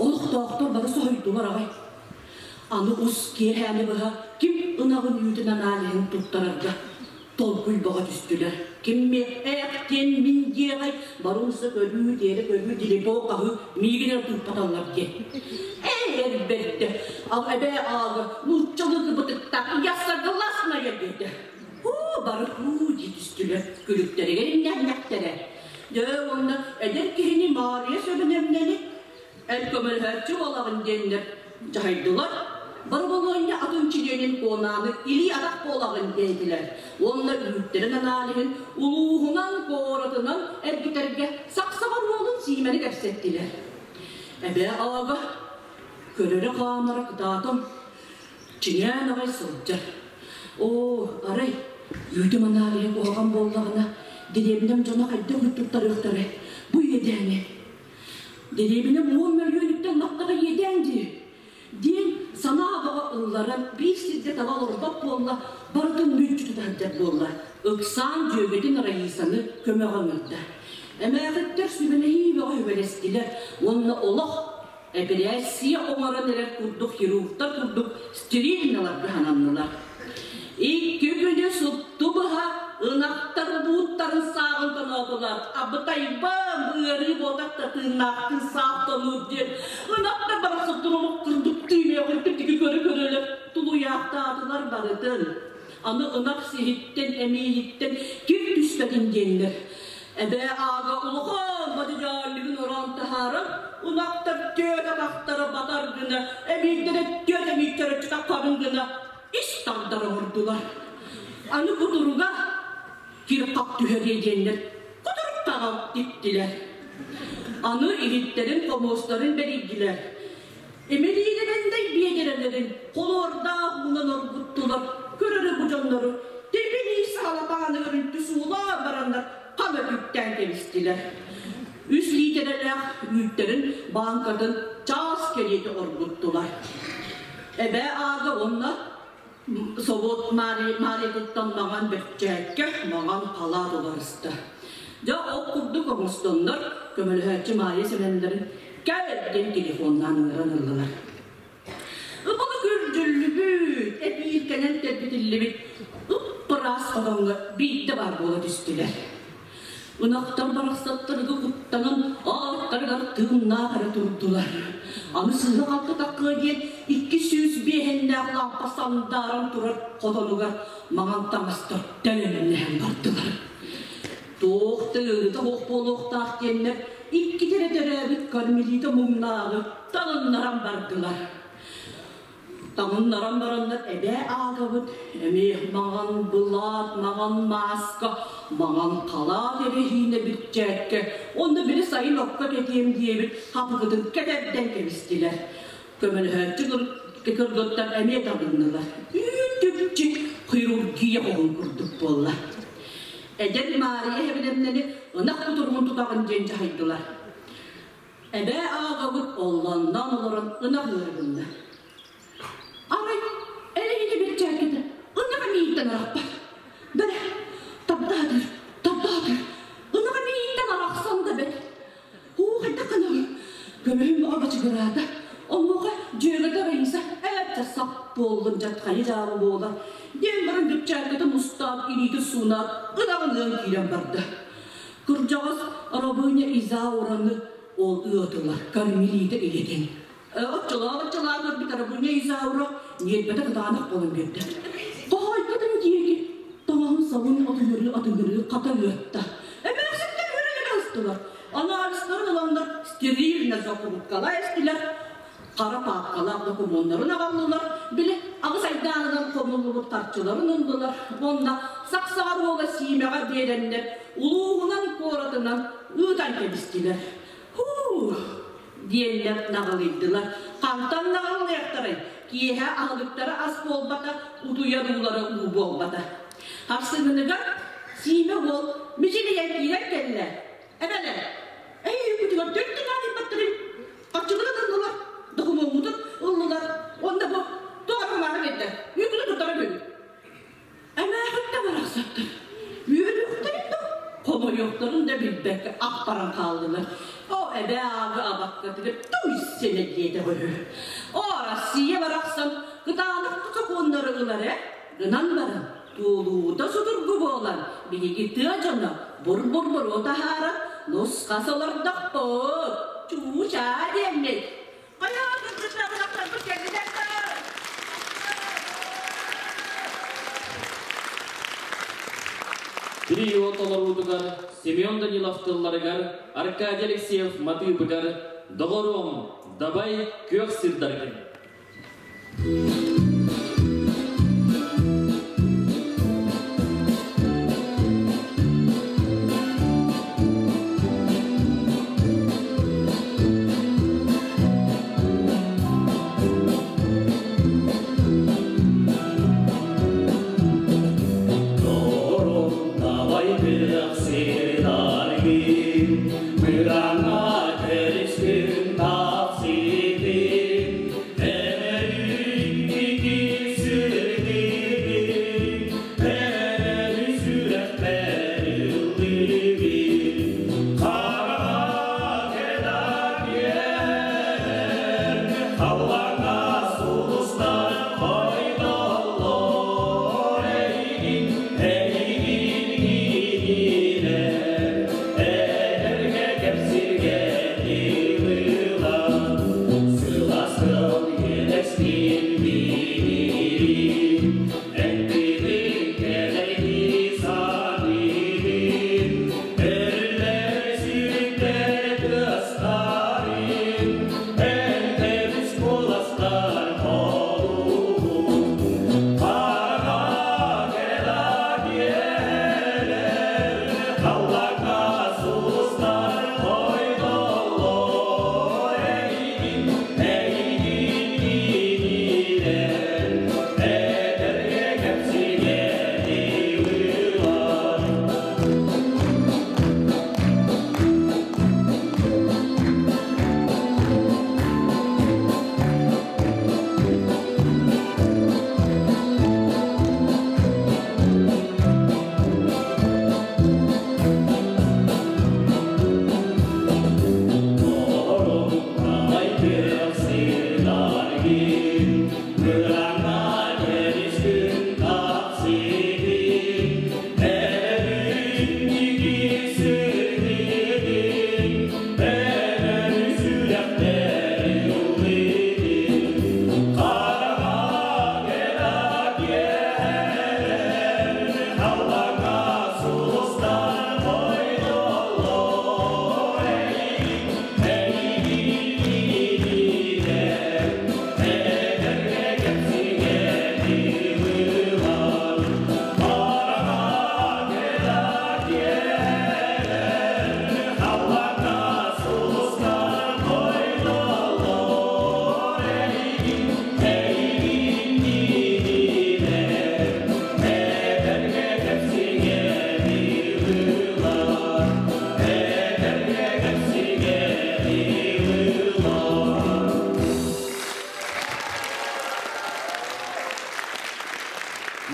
Олохтоохтор бары соһуйдулар аҕай. Аны ус киэһээни быһа ким ынаҕын үүтүн аналиһын туттарарга толкуй бөҕө түстүлэр. Ким ээх диэн мин диэҕэй, барымса көрүү, тиэрэ көрүү, дилипо хаһыы миигин эрэ тыыппаталлар диэн. Эй, эрбэрдэ, ал эбээ аага нууччалыы кыбытыктаах я согласная диэтэ. Һуу, бары һуу дии түстүлэр, күлүктэригэр иҥнэһиннэхтэрэ. Дьэ, уонна эдэр киһини Маарыйа сөбүнэмнэни Эн көмөлөһөөччү буолаҕын диэннэр дьаһайдылар. Барыбалыанньа атын чилиэнин Куонааны илии-атах буолаҕын диэтилэр уонна үүттэрин аналиһын улууһунан, куоратынан эргитэргэ сахсаҕар уолун Сиимэни кэпсэттилэр. Эбээ аҕа көрөрө-хаамара кытаатан, чиҥээн аҕай сылдьар. Оо, арай, үүтүм аналиһа куһаҕан буоллаҕына, дэриэбинэм дьоно хайдах үүт туттарыахтарай? Бу иэдээни Дэриэбинэ 10 мөлүйүөн Күнтэн маттаҕа иэдээн дии. Диэн санаа бөҕө ылларан, биир сиргэ таба олорбот буолла, барытын мүччү тута сылдьар буолла. Ыксаан дьүөгэтин Раисаны көмөҕө ыҥырда. Эмээхиттэр сүбэлэһии бөҕө сүбэлэстилэр уонна олох эпэрээссийэ оҥорон эрэр курдук хирургтар курдук стерильналарга сананнылар. Икки күнү супту быһа ынахтар бууттарын сааҕын тоноотулар. Абытайбам, ыарыы буотах да тыыннаахтыы саах тонуур диэн. Ынахтар барахсаттар олох курдук тыыныахыттан тиги көрө-көрөлөр тулуйаахтаатылар барытын. Аны ынах сиһиттэн, эмиийиттэн кир түспэтин диэннэр. Эбээ аага улахан бадьааллыгын ороон таһааран, ынахтар түөт атахтара батар гына, эмиийдэрэ түөт эмиийтэрэ чытаххабын гына ис тардара оҥордулар. Аны кутуруга кир-хап түһэриэ диэннэр кутуруктаҕа тиктилэр. Аны иһиттэрин хомуостарын бэрийдилэр. Эмэлиилэрэннэй биэдэрэлэрин холуордаах уунан оргуттулар, көрөрө бу дьоннору тибилии саалапааны өрүнтү суулаан бараннар хам өтүктээн кэбистилэр. Үс лиитэрэлээх үүттэрин бааҥкатын чаас кэриэтэ оргуттулар. Эбээ Аага уонна собуот Маарыйатыттан маҥан бэрчээккэ маҥан халаат уларыста. Дьэ, ол курдук оҥостоннор, көмөлөһөөччү Маайа Сэмэннэрин кэл диэн телефоннаан ыҥыран ыллылар. Ыбылы күрдьүллүбүт, эпииркэнэн тэлбитиллибит ып-ыраас хотоҥҥо биирдэ баар буола түстүлэр. Ынахтар барахсаттарга куттанан ааттарыгар тыыннаах эрэ турдулар. Аны сыыһа-халты таккыа диэн 200 биэһиннээх лаампа сандааран турар хотонугар маҥан таҥастар төлөннөһөн бардылар. Туох да ыарыыта суох буолуохтаах диэннэр иккитэ эрэ төрөөбүт Кармелита муҥнааҕы таҥыннаран бардылар. Таҥыннаран бараннар эбээ аагабыт эмиэ маҥан былаат, маҥан мааска, маҥан халаат эрэһиинэ бирчээккэ, онно били сайын окко кэтиэм диэбит хапыгытын кэтэрдэн кэбистилэр. Көмөлөһөөччү кыргыттар эмиэ табыннылар. Үүт-үкчү хирургия хоһун курдук буолла. Эдэр Маарыйа эбилэмнэни ынах кутуругун тутаҕын диэн дьаһайдылар. Эбээ аагабыт оллонноон олорон ынах ыарыгынна. Арай эрэһиинэ бэрчээккитэ ынах эмиийиттэн арахпат. Бэрэ, табдаатыр, табдаатыр, ынах эмиийиттэн арахсан да бэт. Уу хайдах гынабын? Көмөһүм бөҕө бачыгыраата. Онуоха дьүөгэтэ Раиса ээччэ сап буоллун дьатхайы дьаабы буолар диэн баран бэрчээккитин устаат, илиитин суунаат, ынаҕын ыан киирэн барда. Кырдьаҕас рабыня Изаураны ол ыатылар Кармелита ийэтин. Оччолоох-оччолоох көрбүт рабыня Изаура ньиэрбэтэ кытаанах буолан биэрдэ. Хоһойбутун диэки тоҥоһун собун отугуруу-отугуруу хата ыатта. Эмээхситтэр үөрэн астылар. Анализтарын ыланнар стерильно закруткалаа истилэр. Хара паапкалаах докумуоннарын аҕаллылар, били аҕыс айдаанынан хомуллубут харчыларын ыллылар уонна сахсаҕар уола Сиимэҕэ биэрэннэр улууһунан куоратынан ыытан кэбистилэр. Һуу! Диэннэр наҕылыйдылар. Хантан наҕылыахтарай? Киэһэ аһылыктара ас буолбата, утуйар уулара уу буолбата. Харсыҥыныгар Сиимэ уол мичилийэн киирэн кэллэ. Эбэлэр, эйиигитигэр төрт аайбаттарын харчыбытын ыллылар, докумуоммутун ыллылар, уонна бу туох арҕамаара биэрдэ, үүкүнү туттаран үһү. Эмээхиттэ барахсаттар үөрүөхтэрин да, хомойуохтарын да билбэккэ ах баран хааллылар. О, эбээ аага абаккатыгар туй сэнэ диэтэ үһү. О, Россия барахсан кытаанах сокуоннары ылар ээ, гынан баран, туолуута судургу буолан, биһиги тыа дьоно бур-бур-буруо таһааран, нус-хас олордохпут, чуучаа диэммит. Хайаа, кыргыттар кэллилэр
Трио толоруутугар Семен Данилов тылларыгар, Аркадий Алексеев матыыбыгар «Доҕоруом, дабай күөх сирдэргин».
Доҕорум, дабай күөх сирдэргин, Мыраҥҥа көрүстүм тахсыы.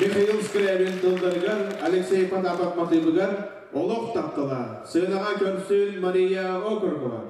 Михаил Скрябин тылларыгар, Алексей Потапов матыыбыгар олох таптала. Сыанаҕа көрсүн Мария Окорокова.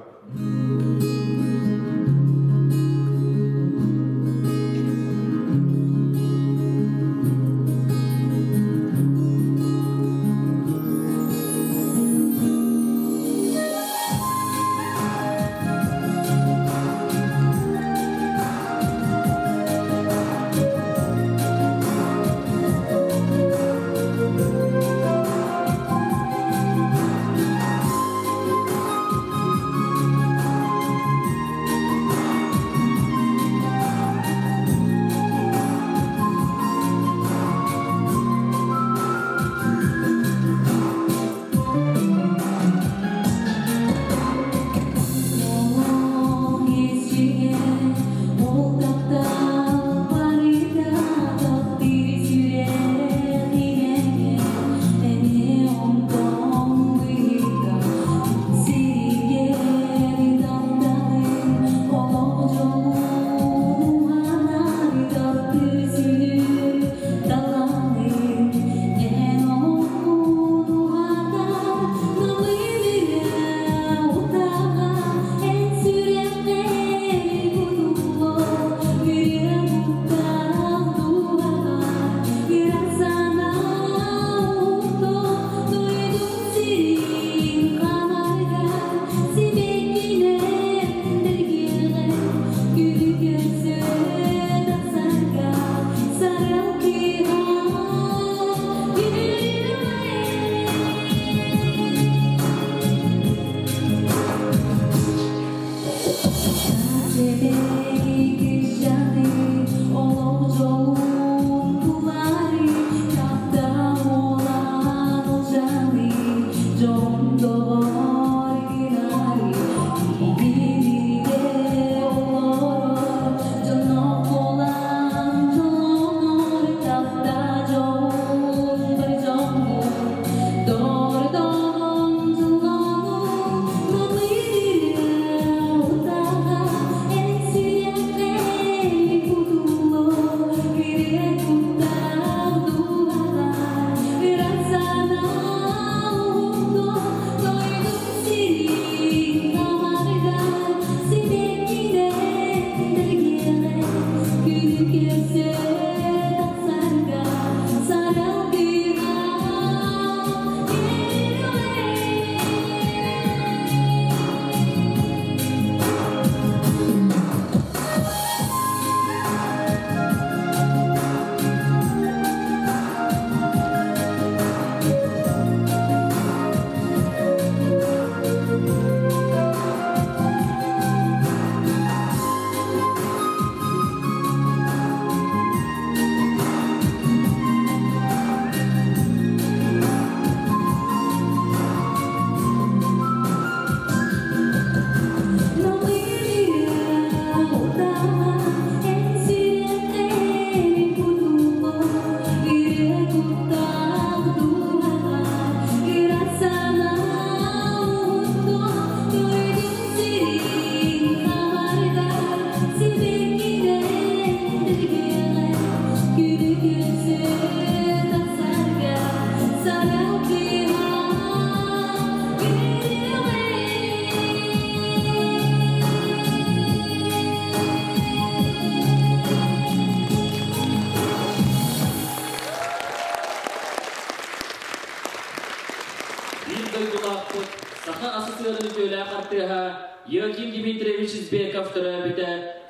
Яким Дмитриевич Избеков төрөөбүтэ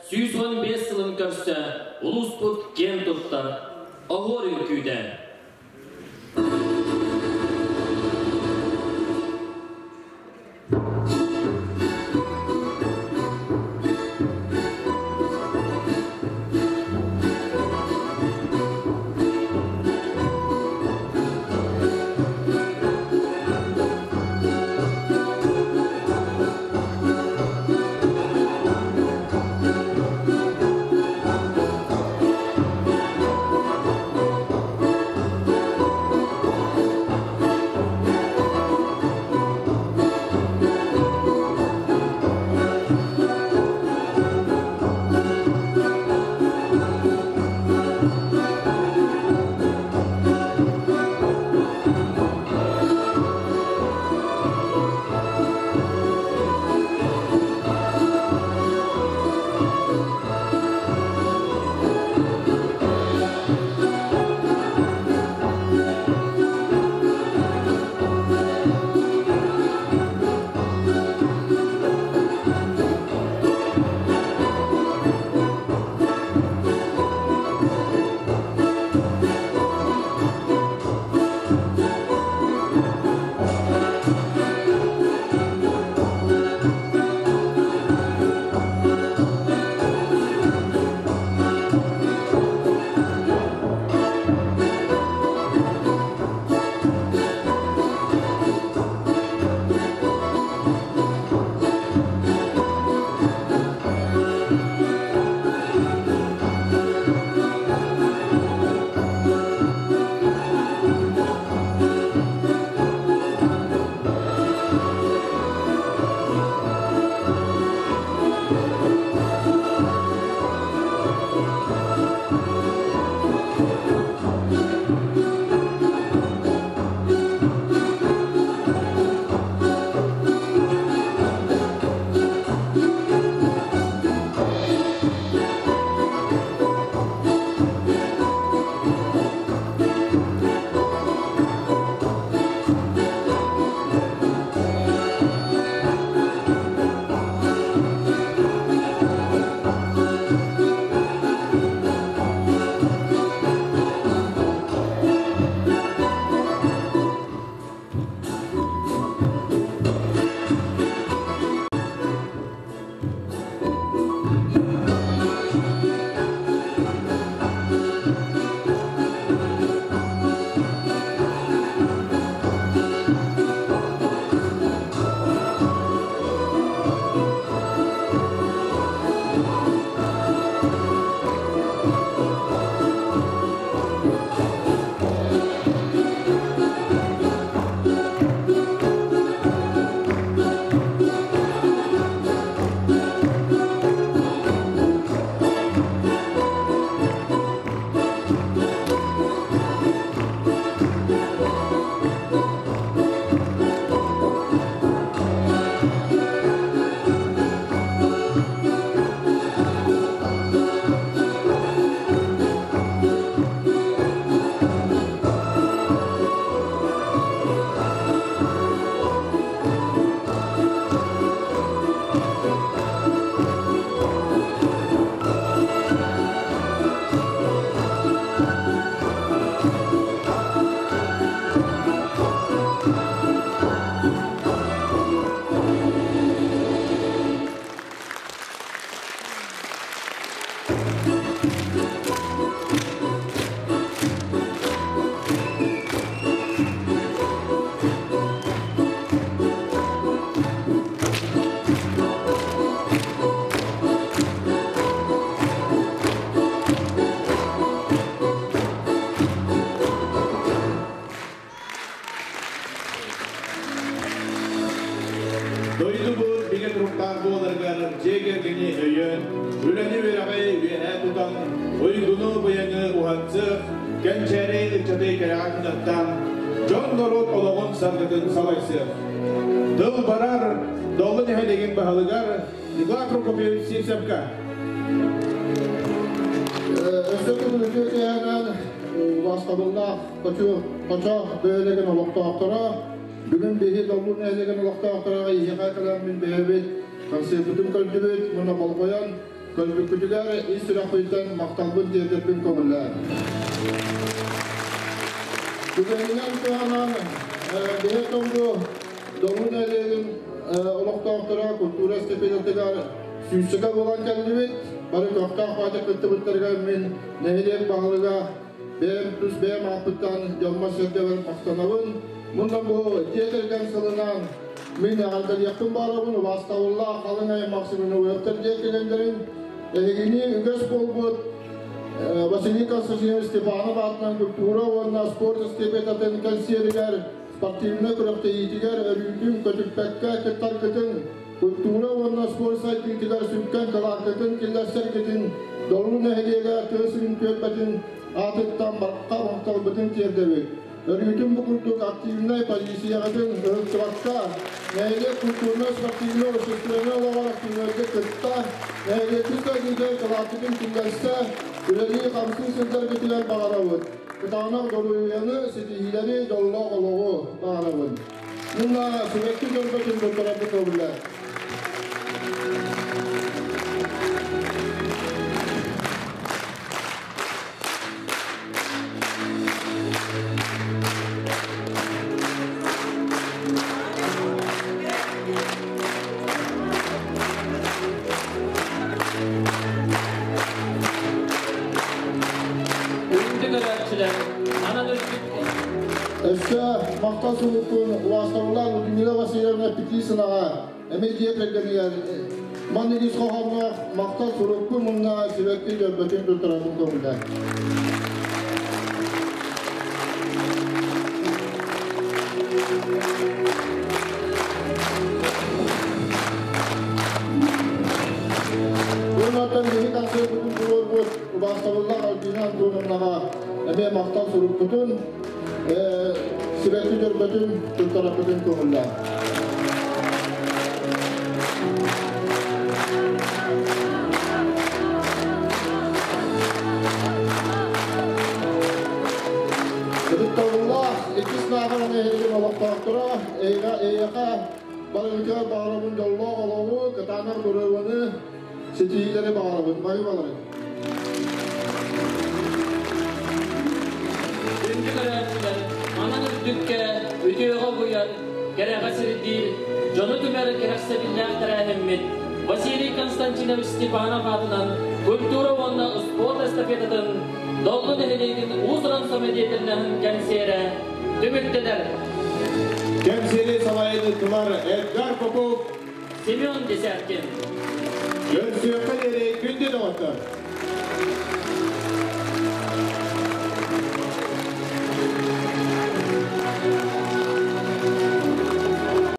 115 сылын көрсө улууспут киэн туттар Оһуор үҥкүүтэ.
Дойдубут бигэ туруктаах буоларыгар дьиэ кэргэни өйөөн, үлэни-үөрэҕи үөһэ тутан, уйгуну-быйаҥы уһансыах, кэнчээри ыччаты кэрэҕэ кынаттаан, дьон-норуот олоҕун саргытын салайсыах. Тыл барар Доллу нэһилиэгин баһылыгар Николай Прокопьевич Сивцевка.
Өссө төгүл үтүө киэһэнэн убаастабыллаах Хочо бөһүөлэгин олохтоохторо, бүгүн биһи Доллу нэһилиэгин олохтоохторо эһиэхэ кэлэн мин бэйэбит Концертпытын көрдүбүт, муна болҕойон көрбүккүтүгэр ис сүрэхпиттэн махталбын тиэрдэрбин көҥүллээн. Түгэнинэн туһанан биһи тоҥгу Долун нэһилиэгин олохтоохторо культура эстафетатыгар сүүсчэкэ буолан кэллибит. Бары көхтөөх баатык кыттыбыттарыгар мин нэһилиэк баһылыга бэйэм тус бэйэм ааппыттан дьоммор-сэргэбэр махтанабын. Мунна бу дьиэ кэргэн сылынан мин эҕэрдэлиэхпин баарабын убаастабыллаах халыҥ аймах Семеновтар дьиэ кэргэннэрин эһигини үгэс буолбут Василий Константинович Степанов аатынан культура уонна спорт эстафетатын кэнсиэригэр спортивнай күрэхтэһиитигэр өрүүтүн көтүппэккэ кыттаргытын, культура уонна спорт сайдыытыгар сүҥкэн кылааккытын киллэрсэргитин Долун нэһилиэгэ тыа сирин түөлбэтин аатыттан барҕа махталбытын тиэрдэбит. Өрүүтүн бу курдук активнай позицияҕытын ыһыктыбакка, нэһилиэк культурнай спортивнай общественнай олоҕор активнайдык кытта, нэһилиэкпит сайдыытыгар кылааккытын киллэрсэ, үлэлии-хамсыы сылдьаргытыгар баҕарабыт. Кытаанах доруобуйаны, ситиһиилэри, дьоллоох олоҕу баҕарабын. Мунна сибэкки дьөрбөтүн туттарарбыт көбүлэ.
Үрдүк көрөөччүлэр, анан үрдүк
Өссө махтал суруккун убаастабыллаах Людмила Васильевна Петрисинаҕа эмиэ дьиэ кэргэнигэр маннык ис хоһоонноох махтал суруккун уонна сибэкки дьөрбөтүн туттарарбын көҥүллээ. Уоннаттан биһи концерпытын туруорбут убаастабыллаах Альбина Антоновнаҕа эмиэ махтал сурукпутун, сибэкки дьөрбөтүн туттарарбытын көҥүллээ. Ытыктабыллаах иккис Наахара нэһилиэгин олохтоохторо эйиэхэ барыгытыгар баҕарабын дьоллоох олоҕу, кытаанах доруобуйаны, ситиһиилэри баҕарабын. Бары балары.
Күндү көрөөччүлэр, манан үрдүккэ, үтүөҕэ угуйар, кэрэҕэ сирдиир, дьону түмэр кэрэхсэбиллээх тэрээһиммит Василий Константинович Степанов аатынан культура уонна спорт эстафетатын Доллу нэһилиэгин уус-уран самодеятельноһын кэнсиэрэ түмүктэнэр.
Кэнсиэри салайыытылар Эдгар Попов,
Семен Десяткин.
Көрсүөххэ диэри күндү доҕоттор!